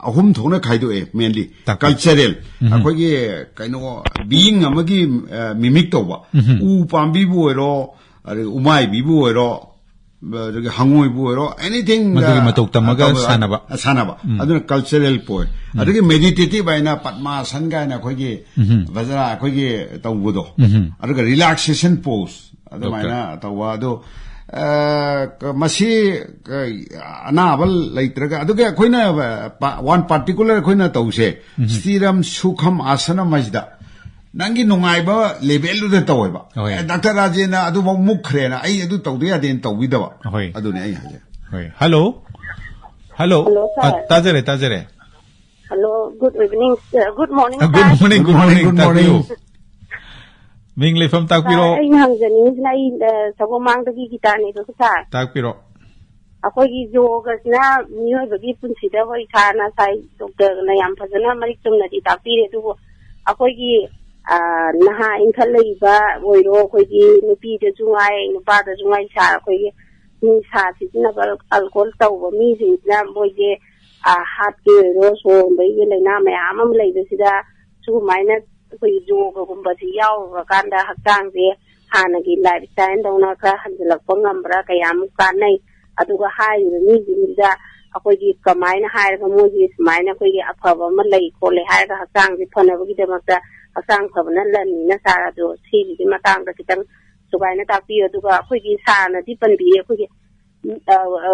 ꯑꯍꯨꯝ ꯊꯣꯛꯅ ꯈꯥꯏꯗꯣꯛꯑꯦ, ꯃꯦꯟꯂꯤ꯫ ꯇꯥꯛꯄꯤꯌꯨ꯫ ꯀꯜꯆꯔꯦꯜ, ꯑꯩꯈꯣꯏꯒꯤ ꯀꯩꯅꯣ, ꯕꯤꯌꯤꯡ ꯑꯃꯒꯤ, ꯑ, ꯃꯤꯃꯤꯛ ꯇꯧꯕ, ꯎ ꯄꯥꯝꯕꯤꯕꯨ ꯑꯣꯏꯔꯣ, ꯑꯗꯩ ꯎꯃꯥꯏꯕꯤꯕꯨ ꯑꯣꯏꯔꯣ, ꯑꯗꯨꯒ ꯍꯪꯉꯣꯏꯕꯨ ꯑꯣꯏꯔꯣ, anything, ꯃꯗꯨꯒꯤ ꯃꯇꯧ ꯇꯝꯃꯒ ꯁꯥꯟꯅꯕ꯫ ꯁꯥꯟꯅꯕ꯫ ꯑꯗꯨꯅ cultural pose꯫ ꯑꯗꯒꯤ meditative ꯍꯥꯏꯅ ꯄꯗꯃꯥꯁꯟ ꯀꯥꯏꯅ ꯑꯩꯈꯣꯏꯒꯤ ꯕꯖ꯭ꯔꯥ ꯑꯩꯈꯣꯏꯒꯤ ꯇꯧꯕꯗꯣ꯫ ꯑꯗꯨꯒ relaxation pose ꯑꯗꯨꯃꯥꯏꯅ ꯇꯧꯕ꯫ ꯑꯗꯣ, ꯑ, ꯃꯁꯤ, ꯑ, ꯑꯅꯥꯕ ꯂꯩꯇ꯭ꯔꯒ, ꯑꯗꯨꯒ ꯑꯩꯈꯣꯏꯅ, ꯑ, one particular ꯑꯩꯈꯣꯏꯅ ꯇꯧꯁꯦ, ꯁ꯭ꯇꯤꯔꯝ ꯁꯨꯈꯝ ꯑꯥꯁꯅꯝ ꯍꯥꯏꯁꯤꯗ ꯅꯪꯒꯤ ꯅꯨꯡꯉꯥꯏꯕ levelꯗꯨꯗ ꯇꯧꯋꯦꯕ꯫ ꯍꯣꯏ꯫ ꯑꯦ, ꯗꯥꯛꯇꯔ ꯔꯥꯖꯦꯟꯅ ꯑꯗꯨꯐꯥꯎ ꯃꯨꯛꯈ꯭ꯔꯦꯅ ꯑꯩ ꯑꯗꯨ ꯇꯧꯗ ꯌꯥꯗꯦꯅ ꯇꯧꯕꯤꯗꯕ꯫ ꯍꯣꯏ꯫ ꯑꯗꯨꯅꯤ ꯑꯩ ꯍꯥꯏꯁꯦ꯫ ꯍꯣꯏ꯫ Hello꯫ Hello꯫ Hello, sir꯫ ꯑ, ꯇꯥꯖꯔꯦ, ꯇꯥꯖꯔꯦ꯫ Hello, good evening, sir꯫ Good morning, ꯑ, good sir꯫ morning, good morning, Good ꯇꯥꯛꯄꯤꯌꯨ꯫ morning. ꯃꯤꯡ ꯂꯩꯐꯝ ꯇꯥꯛꯄꯤꯔꯣ꯫ Sir, ꯑꯩꯅ ꯍꯪꯖꯅꯤꯡꯉꯤꯁꯤꯅ ꯑꯩ, ꯑ, ꯁꯒꯣꯜꯃꯥꯡꯗꯒꯤ ꯒꯤꯇꯥꯅꯦꯕꯀꯣ, sir꯫ ꯇꯥꯛꯄꯤꯔꯣ꯫ ꯑꯩꯈꯣꯏꯒꯤ ꯌꯣꯒꯁꯤꯅ ꯃꯤꯑꯣꯏꯕꯒꯤ ꯄꯨꯟꯁꯤꯗ, ꯍꯣꯏ, ꯏꯁꯥꯅ ꯉꯁꯥꯏ doctorꯅ ꯌꯥꯝ ꯐꯖꯅ ꯃꯔꯤꯛ ꯆꯨꯝꯅꯗꯤ ꯇꯥꯛꯄꯤꯔꯦ, ꯑꯗꯨꯕꯨ ꯑꯩꯈꯣꯏꯒꯤ, ꯑ, ꯅꯍꯥ ꯏꯟꯈꯠꯂꯛꯏꯕ ꯑꯣꯏꯔꯣ, ꯑꯩꯈꯣꯏꯒꯤ ꯅꯨꯄꯤꯗꯁꯨ ꯉꯥꯏ, ꯅꯨꯄꯥꯗꯁꯨ ꯉꯥꯏ, sir, ꯑꯩꯈꯣꯏꯒꯤ ꯅꯤꯁꯥ ꯁꯤꯖꯤꯟꯅꯕ, alcohol ꯇꯧꯕ ꯃꯤꯁꯤꯡꯁꯤꯅ ꯃꯣꯏꯒꯤ, ꯑ, heartꯀꯤ ꯑꯣꯏꯔꯣ, ꯁꯣꯔ ꯍꯣꯟꯕꯒꯤ ꯂꯥꯏꯅꯥ ꯃꯌꯥꯝ ꯑꯃ ꯂꯩꯕꯁꯤꯗ ꯁꯨꯃꯥꯏꯅ ꯑꯩꯈꯣꯏꯒꯤ ꯌꯣꯒꯒꯨꯝꯕꯁꯤ ꯌꯥꯎꯔꯨꯔꯀꯥꯟꯗ ꯍꯛꯆꯥꯡꯁꯦ ꯍꯥꯟꯅꯒꯤ lifestyleꯗꯧꯅ ꯈꯔ ꯍꯟꯖꯤꯜꯂꯛꯄ ꯉꯝꯕ꯭ꯔꯥ, ꯀꯌꯥꯃꯨꯛ ꯀꯥꯟꯅꯩ? ꯑꯗꯨꯒ ꯍꯥꯏꯔꯤꯕ ꯃꯤꯁꯤꯡꯁꯤꯗ ꯑꯩꯈꯣꯏꯒꯤ ꯀꯃꯥꯏꯅ ꯍꯥꯏꯔꯒ ꯃꯣꯏꯒꯤ ꯁꯨꯃꯥꯏꯅ ꯑꯩꯈꯣꯏꯒꯤ ꯑꯐꯕ ꯑꯃ ꯂꯩ ꯈꯣꯠꯂꯦ ꯍꯥꯏꯔꯒ ꯍꯛꯆꯥꯡꯁꯦ ꯐꯅꯕꯒꯤꯗꯃꯛꯇ, ꯍꯛꯆꯥꯡ ꯐꯕꯅ ꯂꯟꯅꯤꯅ, sir, ꯑꯗꯣ ꯁꯤꯒꯤꯗꯤ ꯃꯇꯥꯡꯗ ꯈꯤꯇꯪ ꯁꯨꯒꯥꯏꯅ ꯇꯥꯛꯄꯤꯌꯨ꯫ ꯑꯗꯨꯒ ꯑꯩꯈꯣꯏꯒꯤ sirꯅꯗꯤ ꯄꯟꯕꯤꯌꯦ, ꯑꯩꯈꯣꯏꯒꯤ, ꯎꯝ, ꯑ, ꯑ,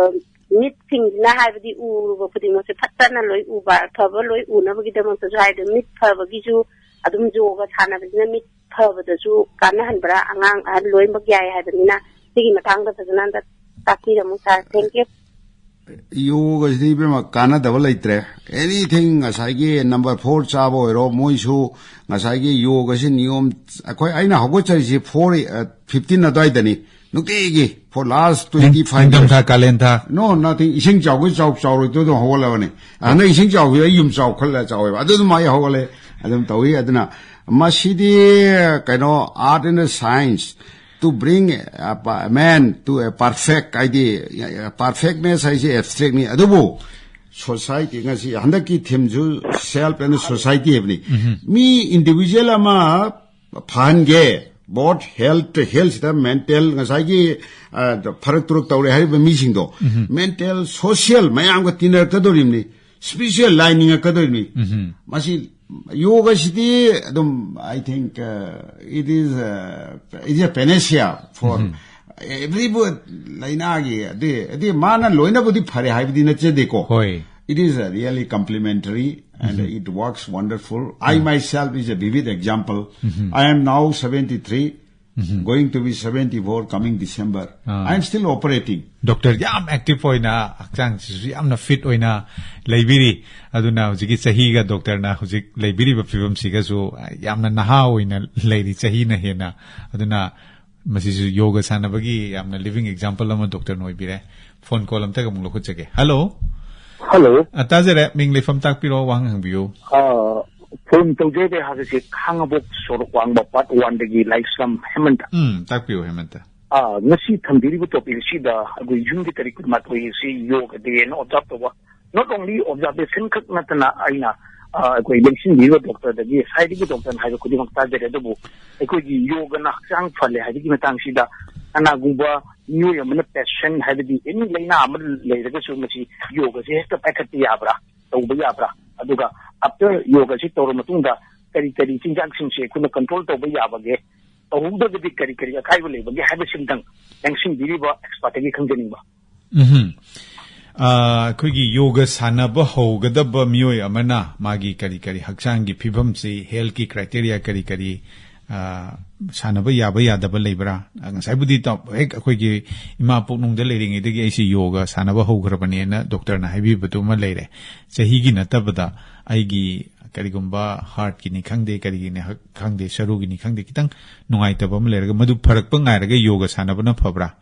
ꯃꯤꯠꯁꯤꯡꯁꯤꯅ ꯍꯥꯏꯕꯗꯤ ꯎꯔꯨꯕ ꯈꯨꯗꯤꯡꯃꯛꯁꯦ ꯐꯠꯇꯅ ꯂꯣꯏ ꯎꯕ, ꯑꯐꯕ ꯂꯣꯏ ꯎꯅꯕꯒꯤꯗꯃꯛꯇꯁꯨ ꯍꯥꯏꯗꯤ ꯃꯤꯠ ꯐꯕꯒꯤꯁꯨ ꯑꯗꯨꯝ ꯌꯣꯒ ꯁꯥꯟꯅꯕꯁꯤꯅ ꯃꯤꯠ ꯐꯕꯗꯁꯨ ꯀꯥꯟꯅꯍꯟꯕ꯭ꯔꯥ? ꯑꯉꯥꯡ ꯑꯍꯜ ꯂꯣꯏꯅꯃꯛ ꯌꯥꯏ ꯍꯥꯏꯕꯅꯤꯅ ꯁꯤꯒꯤ ꯃꯇꯥꯡꯗ ꯐꯖꯅ ꯑꯝꯇ ꯇꯥꯛꯄꯤꯔꯝꯃꯨ, sir꯫ Thank you꯫ ꯌꯣꯒꯁꯤꯗꯤ ꯏꯕꯦꯝꯃ ꯀꯥꯟꯅꯗꯕ ꯂꯩꯇ꯭ꯔꯦ꯫ Anything, ꯉꯁꯥꯏꯒꯤ number four ꯆꯥꯕ ꯑꯣꯏꯔꯣ, ꯃꯣꯏꯁꯨ ꯉꯁꯥꯏꯒꯤ ꯌꯣꯒꯁꯤ ꯅꯤꯌꯣꯝ, ꯑꯩꯈꯣꯏ, ꯑꯩꯅ ꯍꯧꯒꯠꯆꯔꯤꯁꯤ four, ꯑ, fifteen ꯑꯗꯨꯋꯥꯏꯗꯅꯤ, ꯅꯨꯡꯇꯤꯒꯤ for last twenty five years꯫ ꯅꯤꯡꯊꯝꯊꯥ, ꯀꯥꯂꯦꯟꯊꯥ꯫ No, nothing. ꯏꯁꯤꯡ ꯆꯥꯎꯒꯩ ꯆꯥꯎ ꯆꯥꯎꯔꯣꯏꯗꯣ ꯑꯗꯨꯝ ꯍꯧꯒꯠꯂꯕꯅꯤ꯫ ꯍꯟꯗꯛ ꯏꯁꯤꯡ ꯆꯥꯎꯕꯁꯤ ꯑꯩ ꯌꯨꯝ ꯆꯥꯎ ꯈꯜꯂ ꯆꯥꯎꯋꯦꯕ꯫ ꯑꯗꯨ ꯑꯗꯨꯝ ꯑꯩ ꯍꯧꯒꯠꯂꯦ, ꯑꯗꯨꯝ ꯇꯧꯏ꯫ ꯑꯗꯨꯅ ꯃꯁꯤꯗꯤ ꯀꯩꯅꯣ, art and science to bring a pa-, man to a perfect, ꯍꯥꯏꯗꯤ perfectness ꯍꯥꯏꯁꯦ abstractꯅꯤ꯫ ꯑꯗꯨꯕꯨ society ꯉꯁꯤ ꯍꯟꯗꯛꯀꯤ themeꯁꯨ self and society ꯍꯥꯏꯕꯅꯤ꯫ ꯃꯤ individual ꯑꯃ ꯐꯍꯟꯒꯦ, Both health, health ꯁꯤꯗ mental, ꯉꯁꯥꯏꯒꯤ ꯑ, ꯐꯔꯛ ꯇꯨꯔꯛ ꯇꯧꯔꯦ ꯍꯥꯏꯔꯤꯕ ꯃꯤꯁꯤꯡꯗꯣ, mental, social ꯃꯌꯥꯝꯒ ꯇꯤꯟꯅꯔꯛꯀꯗꯧꯔꯤꯕꯅꯤ, spiritual line ꯅꯤꯡꯉꯛꯀꯗꯧꯔꯤꯕꯅꯤ꯫ ꯃꯁꯤ ꯌꯣꯒꯁꯤꯗꯤ ꯑꯗꯨꯝ, I think, uh, it is, uh, it is a panacea for every ꯂꯥꯏꯅꯥꯒꯤ, ꯑꯗꯨ, ꯑꯗꯨ ꯃꯥꯅ ꯂꯣꯏꯅꯕꯨꯗꯤ ꯐꯔꯦ ꯍꯥꯏꯕꯗꯤ ꯅꯠꯆꯗꯦꯀꯣ. ꯍꯣꯏ. It is a really complementary and it works wonderful. I myself is a vivid example. I am now seventy-three, going to be seventy-four coming December. I am still operating. Doctor ꯌꯥꯝ active ꯑꯣꯏꯅ, ꯍꯛꯆꯥꯡꯁꯤꯁꯨ ꯌꯥꯝꯅ fit ꯑꯣꯏꯅ ꯂꯩꯕꯤꯔꯤ꯫ ꯑꯗꯨꯅ ꯍꯧꯖꯤꯛꯀꯤ ꯆꯍꯤꯒ ꯗꯣꯛꯇꯔꯅ ꯍꯧꯖꯤꯛ ꯂꯩꯕꯤꯔꯤꯕ ꯐꯤꯕꯝꯁꯤꯒꯁꯨ ꯌꯥꯝꯅ ꯅꯍꯥ ꯑꯣꯏꯅ ꯂꯩꯔꯤ, ꯆꯍꯤꯅ ꯍꯦꯟꯅ꯫ ꯑꯗꯨꯅ ꯃꯁꯤꯁꯨ ꯌꯣꯒ ꯁꯥꯟꯅꯕꯒꯤ ꯌꯥꯝꯅ ꯂꯤꯚꯤꯡ ꯑꯦꯛꯖꯥꯝꯄꯜ ꯑꯃ ꯗꯣꯛꯇꯔꯅ ꯑꯣꯏꯕꯤꯔꯦ꯫ ꯐꯣꯟ ꯀꯣꯜ ꯑꯝꯇꯒ ꯑꯃꯨꯛ ꯂꯧꯈꯠꯆꯒꯦ꯫ ꯍꯜꯂꯣ꯫ ꯍꯜꯂꯣ꯫ ꯑ, ꯇꯥꯖꯔꯦ꯫ ꯃꯤꯡ, ꯂꯩꯐꯝ ꯇꯥꯛꯄꯤꯔꯣ, ꯋꯥꯍꯪ ꯍꯪꯕꯤꯌꯨ꯫ ꯑ, ꯐꯣꯟ ꯇꯧꯖꯔꯤꯕ ꯍꯥꯏꯕꯁꯤ ꯈꯥꯡꯉꯕꯣꯛ ꯁꯣꯔꯣꯛ ꯋꯥꯡꯃ ꯄꯥꯔꯠ ꯋꯥꯟꯗꯒꯤ ꯂꯥꯏꯁ꯭ꯔꯝ ꯍꯦꯃꯟꯇ꯫ ꯎꯝ, ꯇꯥꯛꯄꯤꯌꯨ, ꯍꯦꯃꯟꯇ꯫ ꯑ, ꯉꯁꯤ ꯊꯝꯕꯤꯔꯤꯕ ꯇꯣꯄꯤꯛ ꯑꯁꯤꯗ ꯑꯩꯈꯣꯏ ꯖꯨꯟꯒꯤ ꯇꯥꯔꯤꯛ ꯀꯨꯟꯃꯥꯊꯣꯏ ꯑꯁꯤ ꯌꯣꯒ ꯗꯦ ꯑꯅ ꯑꯣꯕꯖꯥꯔꯕ ꯇꯧꯕ, not only observation ꯈꯛ ꯅꯠꯇꯅ ꯑꯩꯅ, ꯑ, ꯑꯩꯈꯣꯏ ꯂꯦꯡꯁꯤꯟꯕꯤꯔꯤꯕ ꯗꯣꯛꯇꯔꯗꯒꯤ, ꯉꯁꯥꯏꯗꯒꯤ ꯗꯣꯛꯇꯔꯅ ꯍꯥꯏꯕ ꯈꯨꯗꯤꯡꯃꯛ ꯇꯥꯖꯔꯦ, ꯑꯗꯨꯕꯨ ꯑꯩꯈꯣꯏꯒꯤ ꯌꯣꯒꯅ ꯍꯛꯆꯥꯡ ꯐꯍꯜꯂꯦ ꯍꯥꯏꯕꯒꯤ ꯃꯇꯥꯡꯁꯤꯗ ꯀꯅꯥꯒꯨꯝꯕ ꯃꯤꯑꯣꯏ ꯑꯃꯅ ꯄꯦꯁꯦꯟ, ꯍꯥꯏꯕꯗꯤ ꯑꯦꯅꯤ ꯂꯥꯏꯅꯥ ꯑꯃ ꯂꯩꯔꯒꯁꯨ ꯃꯁꯤ ꯌꯣꯒꯁꯦ ꯍꯦꯛꯇ ꯄꯥꯏꯈꯠꯄ ꯌꯥꯕ꯭ꯔꯥ, ꯇꯧꯕ ꯌꯥꯕ꯭ꯔꯥ, ꯑꯗꯨꯒ ꯑꯥꯐꯇꯔ ꯌꯣꯒꯁꯤ ꯇꯧꯔ ꯃꯇꯨꯡꯗ ꯀꯔꯤ ꯀꯔꯤ ꯆꯤꯟꯖꯥꯛꯁꯤꯡꯁꯦ ꯑꯩꯈꯣꯏꯅ ꯀꯟꯇ꯭ꯔꯣꯜ ꯇꯧꯕ ꯌꯥꯕꯒꯦ, ꯇꯧꯍꯧꯗ꯭ꯔꯒꯗꯤ ꯀꯔꯤ ꯀꯔꯤ ꯑꯀꯥꯏꯕ ꯂꯩꯕꯒꯦ ꯍꯥꯏꯕꯁꯤꯝꯇꯪ ꯂꯦꯡꯁꯤꯟꯕꯤꯔꯤꯕ ꯑꯦꯛꯁꯄꯥꯔꯠꯇꯒꯤ ꯈꯪꯖꯅꯤꯡꯕ꯫ ꯎꯝ꯫ ꯑ, ꯑꯩꯈꯣꯏꯒꯤ ꯌꯣꯒ ꯁꯥꯟꯅꯕ ꯍꯧꯒꯗꯕ ꯃꯤꯑꯣꯏ ꯑꯃꯅ ꯃꯥꯒꯤ ꯀꯔꯤ ꯀꯔꯤ ꯍꯛꯆꯥꯡꯒꯤ ꯐꯤꯕꯝꯁꯤ, ꯍꯦꯜꯊꯀꯤ ꯀ꯭ꯔꯥꯏꯇꯦꯔꯤꯌꯥ ꯀꯔꯤ ꯀꯔꯤ, ꯑ, ꯁꯥꯟꯅꯕ ꯌꯥꯕ ꯌꯥꯗꯕ ꯂꯩꯕ꯭ꯔꯥ? ꯑ, ꯉꯁꯥꯏꯕꯨꯗꯤ ꯇ-, ꯍꯦꯛ ꯑꯩꯈꯣꯏꯒꯤ ꯏꯃꯥ ꯄꯣꯛꯅꯨꯡꯗ ꯂꯩꯔꯤꯉꯩꯗꯒꯤ ꯑꯩꯁꯤ ꯌꯣꯒ ꯁꯥꯟꯅꯕ ꯍꯧꯈ꯭ꯔꯕꯅꯦꯅ ꯗꯣꯛꯇꯔꯅ ꯍꯥꯏꯕꯤꯕꯗꯨꯃ ꯂꯩꯔꯦ꯫ ꯆꯍꯤꯒꯤ ꯅꯠꯇꯕꯗ ꯑꯩꯒꯤ ꯀꯔꯤꯒꯨꯝꯕ ꯍꯥꯔꯠꯀꯤꯅꯤ ꯈꯪꯗꯦ, ꯀꯔꯤꯒꯤꯅꯤ ꯍꯛ-, ꯈꯪꯗꯦ, ꯁꯔꯨꯒꯤꯅꯤ ꯈꯪꯗꯦ, ꯈꯤꯇꯪ ꯅꯨꯡꯉꯥꯏꯇꯕ ꯑꯃ ꯂꯩꯔꯒ ꯃꯗꯨ ꯐꯔꯛꯄ ꯉꯥꯏꯔꯒ ꯌꯣꯒ ꯁꯥꯟꯅꯕꯅ ꯐꯕ꯭ꯔꯥ?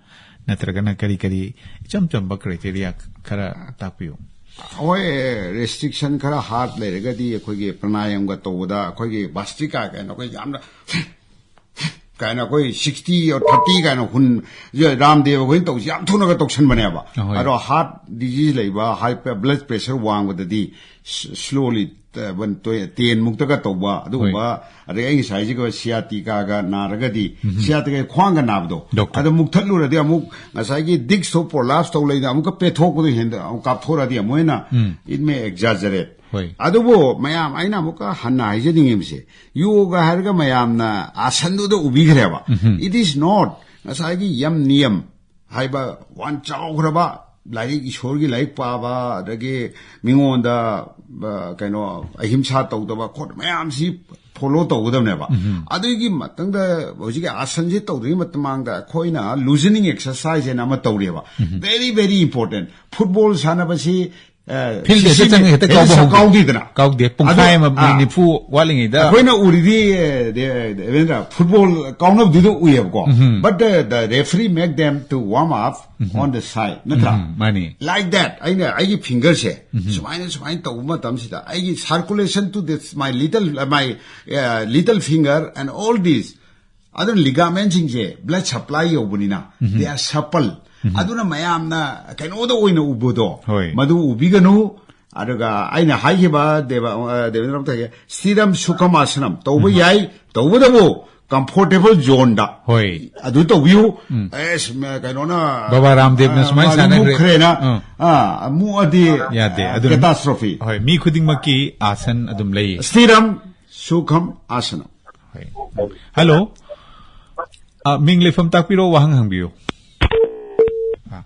ꯅꯠꯇ꯭ꯔꯒꯅ ꯀꯔꯤ ꯀꯔꯤ ꯏꯆꯝ ꯆꯝꯕ ꯀ꯭ꯔꯥꯏꯇꯦꯔꯤꯌꯥ ꯈꯔ ꯇꯥꯛꯄꯤꯌꯨ꯫ ꯍꯣꯏ, ꯔꯦꯁꯇ꯭ꯔꯤꯛꯁꯟ ꯈꯔ ꯍꯥꯔꯠ ꯂꯩꯔꯒꯗꯤ ꯑꯩꯈꯣꯏꯒꯤ ꯄ꯭ꯔꯅꯥꯌꯥꯝꯒ ꯇꯧꯕꯗ ꯑꯩꯈꯣꯏꯒꯤ ꯚꯥꯁꯇ꯭ꯔꯤꯀꯥ ꯀꯥꯏꯅ ꯑꯩꯈꯣꯏ ꯌꯥꯝꯅ ꯀꯥꯏꯅ ꯑꯩꯈꯣꯏ ꯁꯤꯛꯁꯇꯤ ꯑꯣꯔ ꯊꯥꯔꯇꯤ ꯀꯥꯏꯅ ꯍꯨꯟ, ꯔꯥꯝꯗꯦꯕ ꯑꯩꯈꯣꯏꯅ ꯇꯧꯁꯤ ꯌꯥꯝ ꯊꯨꯅꯒ ꯇꯧꯁꯟꯕꯅꯦꯕ꯫ ꯑꯍꯣꯏ꯫ ꯑꯗꯣ ꯍꯥꯔꯠ ꯗꯤꯖꯤꯖ ꯂꯩꯕ, ꯍꯥꯏ ꯕ꯭ꯂꯗ ꯄ꯭ꯔꯦꯁꯔ ꯋꯥꯡꯕꯗꯗꯤ ꯁ꯭ꯂꯣꯂꯤ ꯇꯦꯟ ꯃꯨꯛꯇꯒ ꯇꯧꯕ ꯑꯗꯨꯒꯨꯝꯕ, ꯑꯗꯒꯤ ꯑꯩ ꯉꯁꯥꯏꯁꯤꯒ ꯁꯤꯌꯥꯇꯤꯀꯥꯒ ꯅꯥꯔꯒꯗꯤ, ꯁꯤꯌꯥꯇꯤꯀꯥꯒꯤ ꯈ꯭ꯋꯥꯡꯒ ꯅꯥꯕꯗꯣ, ꯗꯣꯛꯇꯔ꯫ ꯑꯗꯣ ꯃꯨꯛꯊꯠꯂꯨꯔꯗꯤ ꯑꯃꯨꯛ ꯉꯁꯥꯏꯒꯤ ꯗꯤꯛꯁꯇꯣ ꯄ꯭ꯔꯣꯂꯥꯞꯁ ꯇꯧ ꯂꯩꯗꯅ ꯑꯃꯨꯛꯀ ꯄꯦꯊꯣꯛꯄꯗꯣ ꯍꯦꯟꯗ ꯑꯃꯨꯛ ꯀꯥꯞꯊꯣꯛꯑꯗꯤ ꯑꯃꯨꯛ ꯍꯦꯟꯅ, ꯎꯝ꯫ It may exaggerate. ꯍꯣꯏ꯫ ꯑꯗꯨꯕꯨ ꯃꯌꯥꯝ, ꯑꯩꯅ ꯑꯃꯨꯛꯀ ꯍꯟꯅ ꯍꯥꯏꯖꯅꯤꯡꯉꯤꯕꯁꯦ, ꯌꯣꯒ ꯍꯥꯏꯔꯒ ꯃꯌꯥꯝꯅ ꯑꯥꯁꯟꯗꯨꯗ ꯎꯕꯤꯈ꯭ꯔꯦꯕ꯫ ꯎꯝꯍꯨꯝ꯫ It is not. ꯉꯁꯥꯏꯒꯤ ꯌꯝ ꯅꯤꯌꯝ ꯍꯥꯏꯕ ꯋꯥꯟ ꯆꯥꯎꯈ꯭ꯔꯕ ꯂꯥꯏꯔꯤꯛ, ꯏꯁꯣꯔꯒꯤ ꯂꯥꯏꯔꯤꯛ ꯄꯥꯕ, ꯑꯗꯒꯤ ꯃꯤꯉꯣꯟꯗ, ꯑ, ꯀꯩꯅꯣ, ꯑꯍꯤꯝꯁꯥ ꯇꯧꯗꯕ ꯈꯣꯠ ꯃꯌꯥꯝꯁꯤ ꯐꯣꯂꯣ ꯇꯧꯒꯗꯕꯅꯦꯕ꯫ ꯎꯝꯍꯨꯝ꯫ ꯑꯗꯨꯒꯤ ꯃꯇꯨꯡꯗ ꯍꯧꯖꯤꯛꯀꯤ ꯑꯥꯁꯟꯁꯤ ꯇꯧꯗ꯭ꯔꯤꯉꯩ ꯃꯃꯥꯡꯗ ꯑꯩꯈꯣꯏꯅ ꯂꯨꯖꯅꯤꯡ ꯑꯦꯛꯁꯔꯁꯥꯏꯖ ꯍꯥꯏꯅ ꯑꯃ ꯇꯧꯔꯤꯑꯕ꯫ ꯎꯝꯍꯨꯝ꯫ Very, very important. ꯐꯨꯠꯕꯣꯜ ꯁꯥꯟꯅꯕꯁꯤ, ꯑ, ꯐꯤꯜꯗ ꯍꯦꯛꯇ ꯁꯤꯁꯤ ꯆꯪꯉ ꯍꯦꯛꯇ ꯍꯦꯛꯇ ꯀꯥꯎꯕ ꯍꯧꯗꯦ꯫ ꯀꯥꯎꯗꯦꯗꯅ꯫ ꯀꯥꯎꯗꯦ꯫ ꯄꯨꯡꯈꯥꯏ ꯑꯗꯣ, ꯑꯃ, ꯃꯤꯅꯤꯠ ꯑꯥ, ꯅꯤꯐꯨ ꯋꯥꯠꯂꯤꯉꯩꯗ꯫ ꯑꯩꯈꯣꯏꯅ ꯎꯔꯤꯗꯤ, ꯑꯦ, ꯗꯦ-, ꯗꯦꯕꯦꯟꯗ꯭ꯔ, ꯐꯨꯠꯕꯣꯜ ꯀꯥꯎꯅꯕꯗꯨꯗ ꯎꯏꯌꯦꯕꯀꯣ꯫ Hmm. But the, the referee make them to warm up hmm. On the side, ꯅꯠꯇ꯭ꯔꯥ? ꯎꯝꯍꯨꯝ, ꯃꯥꯅꯤ꯫ Like that, ꯑꯩꯅ ꯑꯩꯒꯤ ꯐꯤꯡꯒꯔꯁꯦ ꯎꯝꯍꯨꯝ꯫ ꯁꯨꯃꯥꯏꯅ, ꯁꯨꯃꯥꯏꯅ ꯇꯧꯕ ꯃꯇꯝꯁꯤꯗ ꯑꯩꯒꯤ circulation to this, my little, uh, my, uh, little finger and all these, ꯑꯗꯨꯅ ꯂꯤꯒꯥꯃꯦꯟꯁꯤꯡꯁꯦ ꯕ꯭ꯂꯗ ꯁꯄ꯭ꯂꯥꯏ ꯌꯧꯕꯅꯤꯅ, hmm. They are supple. Hmm. ꯑꯗꯨꯅ ꯃꯌꯥꯝꯅ ꯀꯩꯅꯣꯗ ꯑꯣꯏꯅ ꯎꯕꯗꯣ, ꯍꯣꯏ꯫ ꯃꯗꯨ ꯎꯕꯤꯒꯅꯨ꯫ ꯑꯗꯨꯒ ꯑꯩꯅ ꯍꯥꯏꯈꯤꯕ ꯗꯦꯕ-, ꯑ, ꯗꯦꯕꯦꯟꯗ꯭ꯔ ꯑꯃꯇꯒꯤ ꯁ꯭ꯇꯤꯔꯝ ꯁꯨꯈꯃꯥꯁꯅꯝ ꯇꯧꯕ ꯎꯝ꯫ ꯌꯥꯏ, ꯇꯧꯕꯇꯕꯨ ꯀꯝꯐꯣꯔꯇꯦꯕꯜ ꯖꯣꯟꯗ ꯍꯣꯏ꯫ ꯑꯗꯨ ꯇꯧꯕꯤꯌꯨ꯫ ꯎꯝ꯫ ꯑꯦꯁ, ꯃ-, ꯀꯩꯅꯣꯅ, ꯕꯕꯥ ꯔꯥꯝꯗꯦꯕꯅ ꯑ, ꯁꯨꯃꯥꯏꯅ ꯃꯥ ꯁꯥꯟꯅꯈ꯭ꯔꯦ꯫ ꯃꯨꯛꯈ꯭ꯔꯦꯅ, ꯎꯝ꯫ ꯑ, ꯃꯨꯛꯑꯗꯤ, ꯌꯥꯗꯦ꯫ ꯑ, ꯑꯗꯨꯅ catastrophe꯫ ꯍꯣꯏ, ꯃꯤ ꯈꯨꯗꯤꯡꯃꯛꯀꯤ ꯑꯥꯁꯟ ꯑꯗꯨꯝ ꯂꯩ꯫ ꯁ꯭ꯇꯤꯔꯝ ꯁꯨꯈꯝ ꯑꯥꯁꯅꯝ꯫ ꯍꯣꯏ꯫ ꯍꯜꯂꯣ꯫ ꯑ, ꯃꯤꯡ ꯂꯩꯐꯝ ꯇꯥꯛꯄꯤꯔꯣ, ꯋꯥꯍꯪ ꯍꯪꯕꯤꯌꯨ꯫ ꯑ,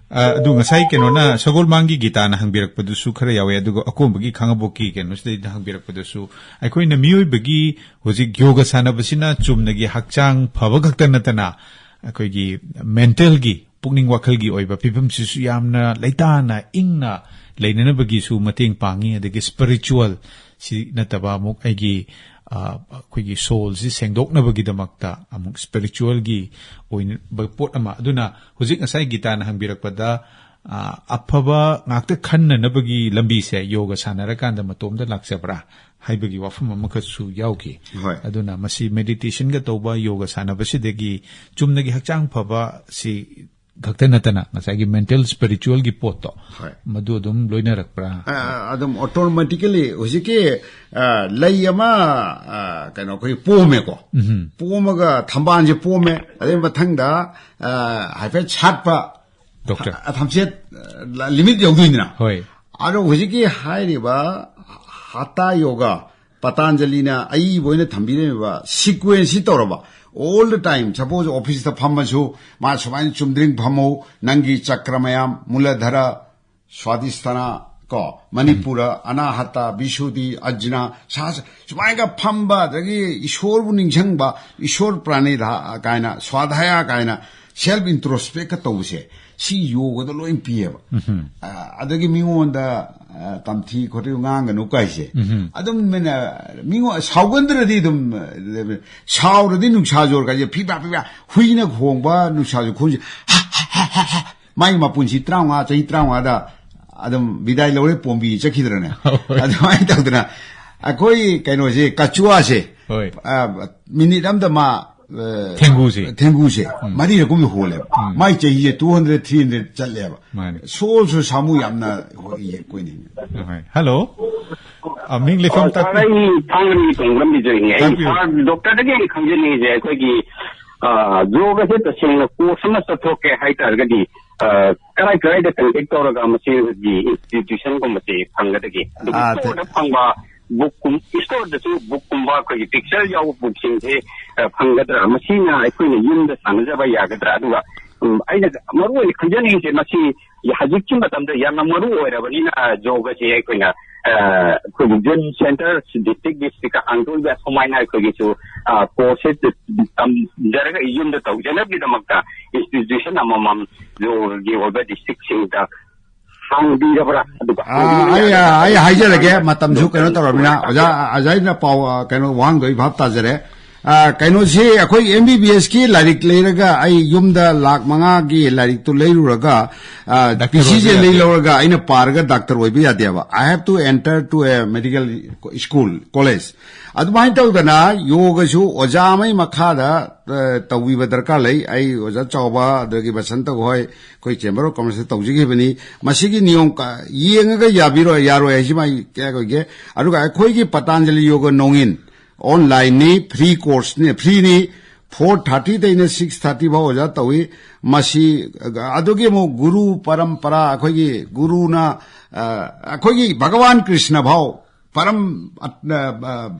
ꯑ, ꯑꯗꯨ ꯉꯁꯥꯏ ꯀꯩꯅꯣꯅ, ꯁꯒꯣꯜꯃꯥꯡꯒꯤ ꯒꯤꯇꯥꯅ ꯍꯪꯕꯤꯔꯛꯄꯗꯨꯁꯨ ꯈꯔ ꯌꯥꯎꯋꯦ, ꯑꯗꯨꯒ ꯑꯀꯣꯝꯕꯒꯤ ꯈꯥꯉꯕꯣꯛꯀꯤ ꯀꯩꯅꯣꯁꯤꯗꯩꯗ ꯍꯪꯕꯤꯔꯛꯄꯗꯁꯨ, ꯑꯩꯈꯣꯏꯅ ꯃꯤꯑꯣꯏꯕꯒꯤ ꯍꯧꯖꯤꯛ ꯌꯣꯒ ꯁꯥꯟꯅꯕꯁꯤꯅ ꯆꯨꯝꯅꯒꯤ ꯍꯛꯆꯥꯡ ꯐꯕ ꯈꯛꯇ ꯅꯠꯇꯅ, ꯑꯩꯈꯣꯏꯒꯤ ꯃꯦꯟꯇꯦꯜꯒꯤ, ꯄꯨꯛꯅꯤꯡ ꯋꯥꯈꯜꯒꯤ ꯑꯣꯏꯕ ꯐꯤꯕꯝꯁꯤꯁꯨ ꯌꯥꯝꯅ ꯂꯩꯇꯥꯅ ꯏꯪꯅ ꯂꯩꯅꯅꯕꯒꯤꯁꯨ ꯃꯇꯦꯡ ꯄꯥꯡꯉꯤ꯫ ꯑꯗꯒꯤ ꯁ꯭ꯄꯤꯔꯤꯆꯨꯋꯦꯜ ꯁꯤ ꯅꯠꯇꯕ ꯑꯃꯨꯛ ꯑꯩꯒꯤ, ꯑ, ꯑꯩꯈꯣꯏꯒꯤ ꯁꯣꯜꯁꯤ ꯁꯦꯡꯗꯣꯛꯅꯕꯒꯤꯗꯃꯛꯇ ꯑꯃꯨꯛ ꯁ꯭ꯄꯤꯔꯤꯆꯨꯋꯦꯜꯒꯤ ꯑꯣꯏꯕ ꯄꯣꯠ ꯑꯃ꯫ ꯑꯗꯨꯅ ꯍꯧꯖꯤꯛ ꯉꯁꯥꯏ ꯒꯤꯇꯥꯅ ꯍꯪꯕꯤꯔꯛꯄꯗ, ꯑ, ꯑꯐꯕ ꯉꯥꯛꯇ ꯈꯟꯅꯅꯕꯒꯤ ꯂꯝꯕꯤꯁꯦ ꯌꯣꯒ ꯁꯥꯟꯅꯔꯀꯥꯟꯗ ꯃꯇꯣꯝꯗ ꯂꯥꯛꯆꯕ꯭ꯔꯥ ꯍꯥꯏꯕꯒꯤ ꯋꯥꯐꯝ ꯑꯃꯈꯛꯁꯨ ꯌꯥꯎꯈꯤ꯫ ꯍꯣꯏ꯫ ꯑꯗꯨꯅ ꯃꯁꯤ ꯃꯦꯗꯤꯇꯦꯁꯟꯒ ꯇꯧꯕ ꯌꯣꯒ ꯁꯥꯟꯅꯕꯁꯤꯗꯒꯤ ꯆꯨꯝꯅꯒꯤ ꯍꯛꯆꯥꯡ ꯐꯕ ꯁꯤ ꯈꯛꯇ ꯅꯠꯇꯅ ꯉꯁꯥꯏꯒꯤ ꯃꯦꯟꯇꯦꯜ ꯁ꯭ꯄꯤꯔꯤꯆꯨꯋꯦꯜꯒꯤ ꯄꯣꯠꯇꯣ, ꯍꯣꯏ꯫ ꯃꯗꯨ ꯑꯗꯨꯝ ꯂꯣꯏꯅꯔꯛꯄ꯭ꯔꯥ? ꯑ, ꯑꯗꯨꯝ ꯑꯣꯇꯣꯃꯦꯇꯤꯀꯦꯂꯤ ꯍꯧꯖꯤꯛꯀꯤ, ꯑ, ꯂꯩ ꯑꯃ, ꯑ, ꯀꯩꯅꯣ, ꯑꯩꯈꯣꯏ ꯄꯣꯝꯃꯦꯀꯣ꯫ ꯄꯣꯝꯃꯒ ꯊꯝꯕꯥꯜꯁꯦ ꯄꯣꯝꯃꯦ, ꯑꯗꯩ ꯃꯊꯪꯗ, ꯑ, ꯍꯥꯏꯐꯦꯠ ꯁꯥꯠꯄ, ꯗꯣꯛꯇꯔ꯫ ꯑ, ꯊꯝꯆꯦꯠ, ꯑ, ꯂꯤꯃꯤꯠ ꯌꯧꯗꯣꯏꯅꯤꯅ꯫ ꯍꯣꯏ꯫ ꯑꯗꯣ ꯍꯧꯖꯤꯛꯀꯤ ꯍꯥꯏꯔꯤꯕ ꯍꯥꯇꯥ ꯌꯣꯒ, ꯄꯇꯥꯟꯖꯂꯤꯅ ꯑꯏꯕ ꯑꯣꯏꯅ ꯊꯝꯕꯤꯔꯝꯃꯤꯕ ꯁꯤꯀ꯭ꯋꯦꯟꯁꯁꯤ ꯇꯧꯔꯕ, all the time, suppose ꯑꯣꯐꯤꯁꯇ ꯐꯝꯃꯁꯨ, ꯃꯥ ꯁꯨꯃꯥꯏꯅ ꯆꯨꯝꯗ꯭ꯔꯤꯡ ꯐꯝꯃꯧ, ꯅꯪꯒꯤ ꯆꯀ꯭ꯔ ꯃꯌꯥꯝ, ꯃꯨꯂꯙꯔ, ꯁ꯭ꯋꯥꯗꯤꯁꯊꯥꯅ, ꯀꯣ, ꯃꯅꯤꯄꯨꯔ, ꯑꯅꯥꯍꯇ, ꯕꯤꯁꯨꯗꯤ, ꯑꯖꯅ, ꯁꯥꯁ, ꯁꯨꯃꯥꯏꯅꯒ ꯐꯝꯕ, ꯑꯗꯒꯤ ꯏꯁꯣꯔꯕꯨ ꯅꯤꯡꯁꯤꯡꯕ, ꯏꯁꯣꯔ ꯄ꯭ꯔꯥꯅꯤꯙ ꯀꯥꯏꯅ, ꯁ꯭ꯋꯥꯙꯥꯌꯥ ꯀꯥꯏꯅ, ꯁꯦꯜꯐ ꯏꯟꯇ꯭ꯔꯣꯁꯄꯦꯛꯀ ꯇꯧꯕꯁꯦ, ꯁꯤ ꯌꯣꯒꯗ ꯂꯣꯏ ꯄꯤꯌꯦꯕ꯫ ꯑ, ꯑꯗꯒꯤ ꯃꯤꯉꯣꯟꯗ, ꯑ, ꯇꯝꯊꯤ ꯈꯣꯠꯇꯤ ꯉꯥꯡꯒꯅꯨ ꯀꯥꯏꯁꯦ꯫ ꯑꯗꯨꯝ ꯃꯤꯅ, ꯃꯤꯉꯣꯟ ꯁꯥꯎꯒꯟꯗ꯭ꯔꯗꯤ ꯑꯗꯨꯝ, ꯑ, ꯁꯥꯎꯔꯗꯤ ꯅꯨꯡꯁꯥ ꯖꯣꯔ ꯀꯥꯏꯁꯦ, ꯐꯤꯕꯥ ꯐꯤꯕꯥ, ꯍꯨꯏꯅ ꯈꯣꯡꯕ ꯅꯨꯡꯁꯥꯁꯨ ꯈꯣꯡꯁꯦ, ꯃꯥꯒꯤ ꯃꯄꯨꯟꯁꯤ ꯇꯔꯥꯃꯉꯥ, ꯆꯍꯤ ꯇꯔꯥꯃꯉꯥꯗ ꯑꯗꯨꯝ ꯕꯤꯗꯥꯏ ꯂꯧꯔꯦ, ꯄꯣꯝꯕꯤ ꯆꯠꯈꯤꯗ꯭ꯔꯅꯦ? ꯑꯗꯨꯃꯥꯏꯅ ꯇꯧꯗꯅ ꯑꯩꯈꯣꯏ ꯀꯩꯅꯣꯁꯦ, ꯀꯆꯨꯋꯥꯁꯦ, ꯍꯣꯏ꯫ ꯑ, ꯃꯤꯅꯤꯠ ꯑꯃꯗ ꯃꯥ, ꯑ, ꯊꯦꯡꯒꯨꯁꯦ꯫ ꯊꯦꯡꯒꯨꯁꯦ ꯃꯔꯤꯔꯛ ꯀꯨꯝꯕ ꯍꯣꯜꯂꯦꯕ꯫ ꯃꯥꯏ ꯆꯍꯤꯁꯦ two hundred, three hundred ꯆꯠꯂꯦꯕ꯫ ꯃꯥꯅꯦ꯫ ꯁꯣꯜꯁꯨ ꯁꯥꯃꯨ ꯌꯥꯝꯅ ꯍꯣꯏ, ꯀꯨꯏꯅ ꯍꯤꯡꯉꯦ꯫ ꯍꯣꯏ꯫ ꯍꯜꯂꯣ꯫ ꯑ, ꯃꯤꯡ ꯂꯩꯐꯝ ꯑ, ꯁꯥꯔ, ꯇꯥꯛꯄꯤꯌꯨ꯫ ꯑꯩ ꯊꯥꯡꯃꯩꯕꯟꯒꯤ ꯇꯣꯡꯕ꯭ꯔꯝ ꯕꯤꯖꯣꯏꯅꯤ꯫ ꯑꯩ ꯇꯥꯛꯄꯤꯌꯨ꯫ ꯁꯥꯔ, ꯗꯣꯛꯇꯔꯗꯒꯤ ꯑꯩꯅ ꯈꯪꯖꯅꯤꯡꯉꯤꯁꯦ, ꯑꯩꯈꯣꯏꯒꯤ, ꯑ, ꯌꯣꯒꯁꯦ ꯇꯁꯦꯡꯅ ꯀꯣꯔꯁ ꯑꯃ ꯆꯠꯊꯣꯛꯀꯦ ꯍꯥꯏ ꯇꯥꯔꯒꯗꯤ, ꯑ, ꯀꯔꯥꯏ ꯀꯔꯥꯏꯗ ꯀꯟꯇꯦꯛ ꯇꯧꯔꯒ ꯃꯁꯤꯒꯤ ꯏꯟꯁꯇꯤꯇ꯭ꯌꯨꯁꯟꯒꯨꯝꯕꯁꯦ ꯐꯪꯒꯗꯒꯦ? ꯑꯗꯨꯒ ꯑꯥ, ꯁ꯭ꯇꯣꯔꯗ ꯐꯪꯕ ꯕꯨꯛꯀꯨꯝ-, ꯁ꯭ꯇꯣꯔꯗꯁꯨ ꯕꯨꯛꯀꯨꯝꯕ, ꯑꯩꯈꯣꯏꯒꯤ ꯄꯤꯛꯆꯔ ꯌꯥꯎꯕ ꯕꯨꯛꯁꯤꯡꯁꯦ, ꯑ, ꯐꯪꯒꯗ꯭ꯔꯥ? ꯃꯁꯤꯅ ꯑꯩꯈꯣꯏꯅ ꯌꯨꯝꯗ ꯁꯥꯟꯅꯖꯕ ꯌꯥꯒꯗ꯭ꯔꯥ? ꯑꯗꯨꯒ, ꯎꯝ, ꯑꯩꯅ ꯃꯔꯨ ꯑꯣꯏꯅ ꯈꯪꯖꯅꯤꯡꯉꯤꯁꯦ, ꯃꯁꯤ ꯍꯧꯖꯤꯛꯀꯤ ꯃꯇꯝꯗ ꯌꯥꯝꯅ ꯃꯔꯨ ꯑꯣꯏꯔꯕꯅꯤꯅ, ꯌꯣꯒꯁꯦ ꯑꯩꯈꯣꯏꯅ, ꯑ, ꯑꯩꯈꯣꯏꯒꯤ ꯖꯤꯝ ꯁꯦꯟꯇꯔ, ꯗꯤꯁꯇ꯭ꯔꯤꯛ ꯗꯤꯁꯇ꯭ꯔꯤꯛꯇ ꯍꯥꯡꯗꯣꯛꯏꯕ, ꯁꯨꯃꯥꯏꯅ ꯑꯩꯈꯣꯏꯒꯤꯁꯨ, ꯑ, ꯀꯣꯔꯁꯁꯦ ꯇꯝꯖꯔꯒ ꯌꯨꯝꯗ ꯇꯧꯖꯅꯕꯒꯤꯗꯃꯛꯇ ꯏꯟꯁꯇꯤꯇ꯭ꯌꯨꯁꯟ ꯑꯃꯃꯝ ꯌꯣꯒꯒꯤ ꯑꯣꯏꯕ ꯗꯤꯁꯇ꯭ꯔꯤꯛꯁꯤꯡꯗ ꯍꯥꯡꯕꯤꯔꯕ꯭ꯔꯥ? ꯑꯗꯨꯒ ꯑꯥ, ꯑꯩ, ꯑꯩ ꯍꯥꯏꯖꯔꯒꯦ, ꯃꯇꯝꯁꯨ ꯀꯩꯅꯣ ꯇꯧꯔꯕꯅꯤꯅ, ꯑꯣꯖꯥ, ꯑꯣꯖꯥ ꯑꯩꯅ ꯄꯥꯎ, ꯑ, ꯀꯩꯅꯣ ꯋꯥꯍꯪꯗꯣ ꯑꯩ ꯚꯥꯞ ꯇꯥꯖꯔꯦ꯫ ꯑ, ꯀꯩꯅꯣꯁꯤ ꯑꯩꯈꯣꯏ ꯑꯦꯝ ꯕꯤ ꯕꯤ ꯑꯦꯁꯀꯤ ꯂꯥꯏꯔꯤꯛ ꯂꯩꯔꯒ, ꯑꯩ ꯌꯨꯝꯗ ꯂꯥꯛ ꯃꯉꯥꯒꯤ ꯂꯥꯏꯔꯤꯛꯇꯨ ꯂꯩꯔꯨꯔꯒ, ꯑ, ꯗꯥꯛꯇꯔ ꯄꯤ ꯁꯤꯁꯦ ꯑꯣꯏꯕ ꯌꯥꯗꯦ꯫ ꯂꯩ ꯂꯧꯔꯒ ꯑꯩꯅ ꯄꯥꯔꯒ ꯗꯥꯛꯇꯔ ꯑꯣꯏꯕ ꯌꯥꯗꯦꯕ꯫ I have to enter to a medical school, college. ꯑꯗꯨꯃꯥꯏꯅ ꯇꯧꯗꯅ ꯌꯣꯒꯁꯨ ꯑꯣꯖꯥ ꯑꯃꯒꯤ ꯃꯈꯥꯗ, ꯑ, ꯇꯧꯕꯤꯕ ꯗꯔꯀꯥꯔ ꯂꯩ꯫ ꯑꯩ ꯑꯣꯖꯥ ꯆꯥꯎꯕ, ꯑꯗꯒꯤ ꯕꯁꯟꯇ ꯍꯣꯏ, ꯑꯩꯈꯣꯏ Chamber of Commerceꯇ ꯇꯧꯖꯈꯤꯕꯅꯤ꯫ ꯃꯁꯤꯒꯤ ꯅꯤꯌꯣꯝ ꯀ-, ꯌꯦꯡꯉꯒ ꯌꯥꯕꯤꯔꯣꯏ, ꯌꯥꯔꯣꯏ ꯍꯥꯏꯁꯤꯃ ꯑꯩ ꯀꯌꯥ ꯑꯣꯏꯒꯦ꯫ ꯑꯗꯨꯒ ꯑꯩꯈꯣꯏꯒꯤ ꯄꯇꯥꯟꯖꯂꯤ ꯌꯣꯒ ꯅꯣꯡꯏꯟ, onlineꯅꯤ, free courseꯅꯤ, freeꯅꯤ꯫ Four thirtyꯗꯩꯅ six thirty ꯐꯥꯎ ꯑꯣꯖꯥ ꯇꯧꯏ꯫ ꯃꯁꯤ, ꯑꯗꯨꯒꯤ ꯑꯃꯨꯛ ꯒꯨꯔꯨ ꯄꯔꯝꯄꯔꯥ, ꯑꯩꯈꯣꯏꯒꯤ ꯒꯨꯔꯨꯅ, ꯑ, ꯑꯩꯈꯣꯏꯒꯤ ꯚꯒꯋꯥꯟ ꯀ꯭ꯔꯤꯁꯅ ꯐꯥꯎ ꯄꯔꯝ, ꯑ, ꯑ,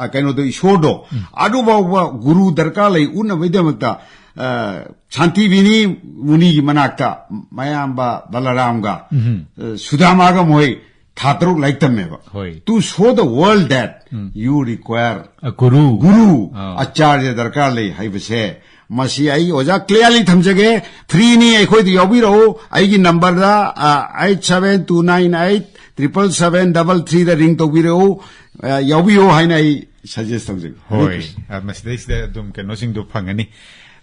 ꯑ, ꯀꯩꯅꯣꯗꯣ, ꯏꯁꯣꯔꯗꯣ, ꯑꯗꯨꯐꯥꯎꯕ ꯒꯨꯔꯨ ꯗꯔꯀꯥꯔ ꯂꯩ ꯎꯠꯅꯕꯒꯤꯗꯃꯛꯇ, ꯑ, ꯁꯥꯟꯇꯤꯕꯤꯅꯤ ꯃꯨꯅꯤꯒꯤ ꯃꯅꯥꯛꯇ ꯃꯌꯥꯝꯕ ꯕꯂꯔꯥꯝꯒ, ꯑ, ꯁꯨꯗꯥꯃꯥꯒ ꯃꯣꯏ ꯊꯥ ꯇꯔꯨꯛ ꯂꯥꯏꯔꯤꯛ ꯇꯝꯃꯦꯕ꯫ ꯍꯣꯏ꯫ To show the world that you require ꯑ, ꯒꯨꯔꯨ꯫ ꯒꯨꯔꯨ, ꯑꯥ꯫ ꯑꯆꯥꯔꯌ ꯗꯔꯀꯥꯔ ꯂꯩ ꯍꯥꯏꯕꯁꯦ, ꯃꯁꯤ ꯑꯩ ꯑꯣꯖꯥ clearly ꯊꯝꯖꯒꯦ, freeꯅꯤ, ꯑꯩꯈꯣꯏꯗ ꯌꯥꯎꯕꯤꯔꯛꯎ꯫ ꯑꯩꯒꯤ numberꯗ, ꯑ, eight seven two nine eight triple seven double threeꯗ ring ꯇꯧꯕꯤꯔꯛꯎ, ꯑ, ꯌꯥꯎꯕꯤꯌꯨ ꯍꯥꯏꯅ ꯑꯩ suggest ꯇꯧꯖꯒꯦ꯫ ꯍꯣꯏ, ꯍꯔꯦ ꯀ꯭ꯔꯤꯁꯅ꯫ ꯑ, ꯃꯁꯤꯗꯩꯁꯤꯗ ꯑꯗꯨꯝ ꯀꯩꯅꯣꯁꯤꯡꯗꯣ ꯐꯪꯒꯅꯤ꯫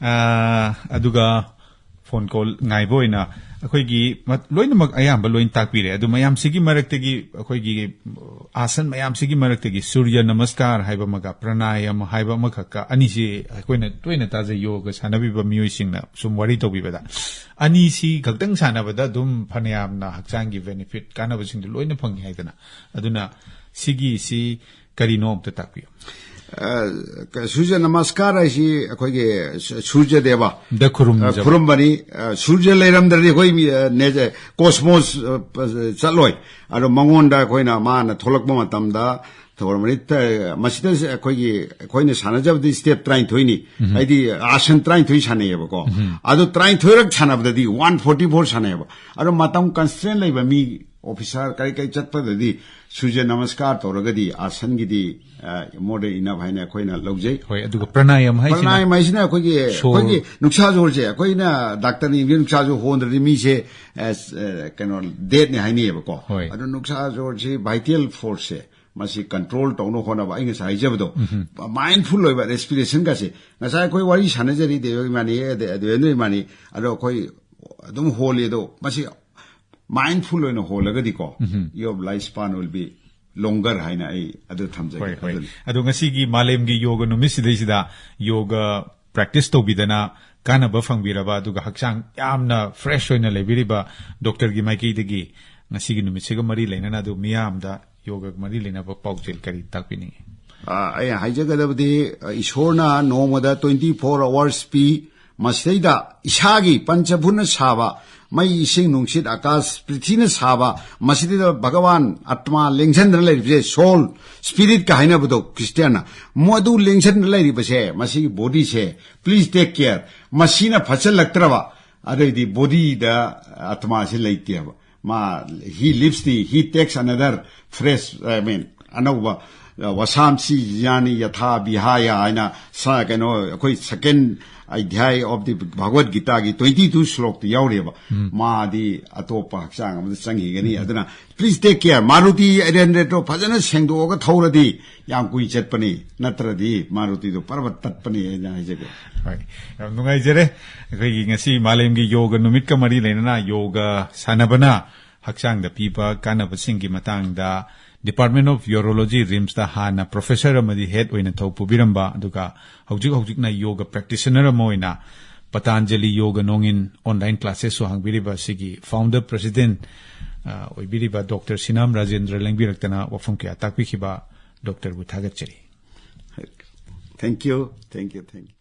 ꯑ, ꯑꯗꯨꯒ phone call ꯉꯥꯏꯕ ꯑꯣꯏꯅ ꯑꯩꯈꯣꯏꯒꯤ ꯃ-, ꯂꯣꯏꯅꯃꯛ ꯑꯌꯥꯝꯕ ꯂꯣꯏꯅ ꯇꯥꯛꯄꯤꯔꯦ꯫ ꯑꯗꯨ ꯃꯌꯥꯝꯁꯤꯒꯤ ꯃꯔꯛꯇꯒꯤ, ꯑꯩꯈꯣꯏꯒꯤ ꯑꯥꯁꯟ ꯃꯌꯥꯝꯁꯤꯒꯤ ꯃꯔꯛꯇꯒꯤ ꯁꯨꯔꯌ ꯅꯃꯁꯀꯥꯔ ꯍꯥꯏꯕ ꯑꯃꯒ ꯄ꯭ꯔꯅꯥꯌꯥꯝ ꯍꯥꯏꯕ ꯑꯃꯈꯛꯀ, ꯑꯅꯤꯁꯤ ꯑꯩꯈꯣꯏꯅ ꯇꯣꯏꯅ ꯇꯥꯖꯩ, ꯌꯣꯒ ꯁꯥꯟꯅꯕꯤꯕ ꯃꯤꯑꯣꯏꯁꯤꯡꯅ ꯁꯨꯝ ꯋꯥꯔꯤ ꯇꯧꯕꯤꯕꯗ꯫ ꯑꯅꯤꯁꯤ ꯈꯛꯇꯪ ꯁꯥꯟꯅꯕꯗ ꯑꯗꯨꯝ ꯐꯅꯌꯥꯝꯅ ꯍꯛꯆꯥꯡꯒꯤ benefit, ꯀꯥꯟꯅꯕꯁꯤꯡꯗꯨ ꯂꯣꯏꯅ ꯐꯪꯉꯤ ꯍꯥꯏꯗꯅ꯫ ꯑꯗꯨꯅ ꯁꯤꯒꯤꯁꯤ ꯀꯔꯤꯅꯣ ꯑꯝꯇ ꯇꯥꯛꯄꯤꯌꯨ꯫ ꯑ, ꯁꯨꯔꯖ ꯅꯃꯁꯀꯥꯔ ꯍꯥꯏꯁꯤ ꯑꯩꯈꯣꯏꯒꯤ ꯁꯨ-, ꯁꯨꯔꯖ ꯗꯦꯕ, ꯗ ꯈꯨꯔꯨꯝꯖꯕ꯫ ꯑ, ꯈꯨꯔꯨꯝꯕꯅꯤ꯫ ꯑ, ꯁꯨꯔꯖ ꯂꯩꯔꯝꯗ꯭ꯔꯗꯤ ꯑꯩꯈꯣꯏ ꯃꯤ, ꯑ, ꯅꯦ-, cosmos, ꯑ, ꯄ-, ꯆꯠꯂꯣꯏ꯫ ꯑꯗꯣ ꯃꯉꯣꯟꯗ ꯑꯩꯈꯣꯏꯅ, ꯃꯥꯅ ꯊꯣꯛꯂꯛꯄ ꯃꯇꯝꯗ ꯊꯧꯔꯝ ꯃꯔꯤ ꯇ-, ꯃꯁꯤꯗ ꯑꯩꯈꯣꯏꯒꯤ, ꯑꯩꯈꯣꯏꯅ ꯁꯥꯟꯅꯖꯕꯗꯤ step ꯇꯔꯥꯅꯤꯊꯣꯏꯅꯤ꯫ ꯍꯥꯏꯗꯤ ꯑꯥꯁꯟ ꯇꯔꯥꯅꯤꯊꯣꯏ ꯁꯥꯟꯅꯩꯌꯦꯕꯀꯣ꯫ ꯑꯗꯣ ꯇꯔꯥꯅꯤꯊꯣꯏꯔꯛ ꯁꯥꯟꯅꯕꯗꯗꯤ one forty four ꯁꯥꯟꯅꯩꯌꯦꯕ꯫ ꯑꯗꯣ ꯃꯇꯝ constraint ꯂꯩꯕ ꯃꯤ, officer ꯀꯔꯤ ꯀꯔꯤ ꯆꯠꯄꯗꯗꯤ ꯁꯨꯔꯖ ꯅꯃꯁꯀꯥꯔ ꯇꯧꯔꯒꯗꯤ ꯑꯥꯁꯟꯒꯤꯗꯤ, ꯑ, more than enough ꯍꯥꯏꯅ ꯑꯩꯈꯣꯏꯅ ꯂꯧꯖꯩ꯫ ꯍꯣꯏ, ꯑꯗꯨꯒ ꯄ꯭ꯔꯅꯥꯌꯥꯝ ꯍꯥꯏꯁꯤꯅ? ꯄ꯭ꯔꯅꯥꯌꯥꯝ ꯍꯥꯏꯁꯤꯅ ꯑꯩꯈꯣꯏꯒꯤ, ꯁꯣꯔ ꯑꯩꯈꯣꯏꯒꯤ ꯅꯨꯡꯁꯥ ꯖꯣꯔꯁꯦ, ꯑꯩꯈꯣꯏꯅ ꯗꯥꯛꯇꯔꯅ ꯏꯕꯤꯌꯨ ꯅꯨꯡꯁꯥ ꯖꯣꯔ ꯍꯣꯟꯗ꯭ꯔꯗꯤ ꯃꯤꯁꯦ, ꯑ, ꯑ, ꯀꯩꯅꯣ, deadꯅꯦ ꯍꯥꯏꯅꯩꯌꯦꯕꯀꯣ꯫ ꯍꯣꯏ꯫ ꯑꯗꯣ ꯅꯨꯡꯁꯥ ꯖꯣꯔꯁꯤ vital forceꯁꯦ, ꯃꯁꯤ ꯀꯟꯇ꯭ꯔꯣꯜ ꯇꯧꯅꯕ ꯍꯣꯠꯅꯕ, ꯑꯩ ꯉꯁꯥꯏ ꯍꯥꯏꯖꯕꯗꯣ, ꯃꯥꯏꯟꯐꯨꯜ ꯑꯣꯏꯕ ꯔꯦꯁꯄꯤꯔꯦꯁꯟꯒꯁꯦ꯫ ꯉꯁꯥꯏ ꯑꯩꯈꯣꯏ ꯋꯥꯔꯤ ꯁꯥꯟꯅꯖꯔꯤ, ꯗꯦꯕ ꯏꯃꯥꯅꯤ, ꯗꯦ-, ꯗꯦꯕꯦꯟꯗ꯭ꯔ ꯏꯃꯥꯅꯤ, ꯑꯗꯣ ꯑꯩꯈꯣꯏ ꯑꯗꯨꯝ ꯍꯣꯜꯂꯤ꯫ ꯑꯗꯣ ꯃꯁꯤ ꯃꯥꯏꯟꯐꯨꯜ ꯑꯣꯏꯅ ꯍꯣꯜꯂꯒꯗꯤꯀꯣ, your life span will be longer ꯍꯥꯏꯅ ꯑꯩ ꯑꯗꯨ ꯊꯝꯖꯒꯦ꯫ ꯍꯣꯏ, ꯍꯣꯏ꯫ ꯑꯗꯨꯅꯤ꯫ ꯑꯗꯣ ꯉꯁꯤꯒꯤ ꯃꯥꯂꯦꯝꯒꯤ ꯌꯣꯒ ꯅꯨꯃꯤꯠꯁꯤꯗꯩꯁꯤꯗ ꯌꯣꯒ ꯄ꯭ꯔꯦꯛꯇꯤꯁ ꯇꯧꯕꯤꯗꯅ ꯀꯥꯟꯅꯕ ꯐꯪꯕꯤꯔꯕ, ꯑꯗꯨꯒ ꯍꯛꯆꯥꯡ ꯌꯥꯝꯅ ꯐ꯭ꯔꯦꯁ ꯑꯣꯏꯅ ꯂꯩꯕꯤꯔꯤꯕ ꯗꯣꯛꯇꯔꯒꯤ ꯃꯥꯏꯀꯩꯗꯒꯤ ꯉꯁꯤꯒꯤ ꯅꯨꯃꯤꯠꯁꯤꯒ ꯃꯔꯤ ꯂꯩꯅꯅ ꯑꯗꯨ ꯃꯤꯌꯥꯝꯗ ꯌꯣꯒꯒ ꯃꯔꯤ ꯂꯩꯅꯕ ꯄꯥꯎꯖꯦꯜ ꯀꯔꯤ ꯇꯥꯛꯄꯤꯅꯤꯡꯉꯤ? ꯑ, ꯑꯩ ꯍꯥꯏꯖꯒꯗꯕꯗꯤ, ꯑ, ꯏꯁꯣꯔꯅ ꯅꯣꯡꯃꯗ twenty four hours ꯄꯤ, ꯃꯁꯤꯗꯩꯗ ꯏꯁꯥꯒꯤ ꯄꯟꯆꯚꯨꯠꯅ ꯁꯥꯕ ꯃꯩ, ꯏꯁꯤꯡ, ꯅꯨꯡꯁꯤꯠ, ꯑꯀꯥꯁ, ꯄ꯭ꯔꯤꯊꯤꯅ ꯁꯥꯕ, ꯃꯁꯤꯗꯩꯗ ꯚꯒꯋꯥꯟ ꯑꯥꯇꯃꯥ ꯂꯦꯡꯁꯟꯗꯅ ꯂꯩꯔꯤꯕꯁꯦ, ꯁꯣꯜ, ꯁ꯭ꯄꯤꯔꯤꯠꯀ ꯍꯥꯏꯅꯕꯗꯣ ꯈ꯭ꯔꯤꯁꯇꯤꯌꯥꯟꯅ, ꯃꯗꯨ ꯂꯦꯡꯁꯟꯗꯅ ꯂꯩꯔꯤꯕꯁꯦ, ꯃꯁꯤꯒꯤ ꯕꯣꯗꯤꯁꯦ, please take care꯫ ꯃꯁꯤꯅ ꯐꯠꯆꯜꯂꯛꯇ꯭ꯔꯕ, ꯑꯗꯩꯗꯤ ꯕꯣꯗꯤꯗ ꯑꯥꯇꯃꯥꯁꯤ ꯂꯩꯇꯦꯕ꯫ ꯃꯥ, he lives the, he takes another fresh, I mean, ꯑꯅꯧꯕ, ꯑ, ꯋꯥꯁꯥꯝꯁꯤ ꯌꯥꯅꯤ ꯌꯊꯥ ꯕꯤꯍꯥꯌ ꯍꯥꯏꯅ ꯁ-, ꯀꯩꯅꯣ, ꯑꯩꯈꯣꯏ second ꯑꯙ꯭ꯌꯥꯏ of the Bhagavad Gitaꯒꯤ twenty two ꯁ꯭ꯂꯣꯛꯇ ꯌꯥꯎꯔꯤꯕ꯫ ꯃꯥꯗꯤ ꯑꯇꯣꯞꯄ ꯍꯛꯆꯥꯡ ꯑꯃꯗ ꯆꯪꯈꯤꯒꯅꯤ꯫ ꯑꯗꯨꯅ please take care꯫ Maruti eight ꯍꯟꯗ꯭ꯔꯦꯗꯇꯣ ꯐꯖꯅ ꯁꯦꯡꯗꯣꯛꯑꯒ ꯊꯧꯔꯗꯤ ꯌꯥꯝ ꯀꯨꯏ ꯆꯠꯄꯅꯤ, ꯅꯠꯇ꯭ꯔꯗꯤ ꯃꯥꯔꯨꯇꯤꯗꯣ ꯄꯔꯕ ꯇꯠꯄꯅꯤ ꯍꯥꯏꯅ ꯍꯥꯏꯖꯒꯦ꯫ ꯍꯣꯏ, ꯌꯥꯝ ꯅꯨꯡꯉꯥꯏꯖꯔꯦ꯫ ꯑꯩꯈꯣꯏꯒꯤ ꯉꯁꯤ ꯃꯥꯂꯦꯝꯒꯤ ꯌꯣꯒ ꯅꯨꯃꯤꯠꯀ ꯃꯔꯤ ꯂꯩꯅꯅ ꯌꯣꯒ ꯁꯥꯟꯅꯕꯅ ꯍꯛꯆꯥꯡꯗ ꯄꯤꯕ ꯀꯥꯟꯅꯕꯁꯤꯡꯒꯤ ꯃꯇꯥꯡꯗ Department of Urology, ꯔꯤꯝꯁꯇ ꯍꯥꯟꯅ ꯄ꯭ꯔꯣꯐꯦꯁꯔ ꯑꯃꯗꯤ ꯍꯦꯗ ꯑꯣꯏꯅ ꯊꯧ ꯄꯨꯕꯤꯔꯝꯕ, ꯑꯗꯨꯒ ꯍꯧꯖꯤꯛ ꯍꯧꯖꯤꯛꯅ ꯌꯣꯒ ꯄ꯭ꯔꯦꯛꯇꯤꯁꯅꯔ ꯑꯃ ꯑꯣꯏꯅ ꯄꯇꯥꯟꯖꯂꯤ ꯌꯣꯒ ꯅꯣꯡꯏꯟ ꯑꯣꯟꯂꯥꯏꯟ ꯀ꯭ꯂꯥꯁꯦꯁꯁꯨ ꯍꯥꯡꯕꯤꯔꯤꯕ ꯑꯁꯤꯒꯤ ꯐꯥꯎꯟꯗꯔ ꯄ꯭ꯔꯦꯁꯤꯗꯦꯟꯠ, ꯑ, ꯑꯣꯏꯕꯤꯔꯤꯕ ꯗꯣꯛꯇꯔ ꯁꯤꯅꯥꯝ ꯔꯥꯖꯦꯟꯗ꯭ꯔ ꯂꯦꯡꯕꯤꯔꯛꯇꯅ ꯋꯥꯐꯝ ꯀꯌꯥ ꯇꯥꯛꯄꯤꯈꯤꯕ ꯗꯣꯛꯇꯔꯕꯨ ꯊꯥꯒꯠꯆꯔꯤ꯫ Thank you, thank you, thank you꯫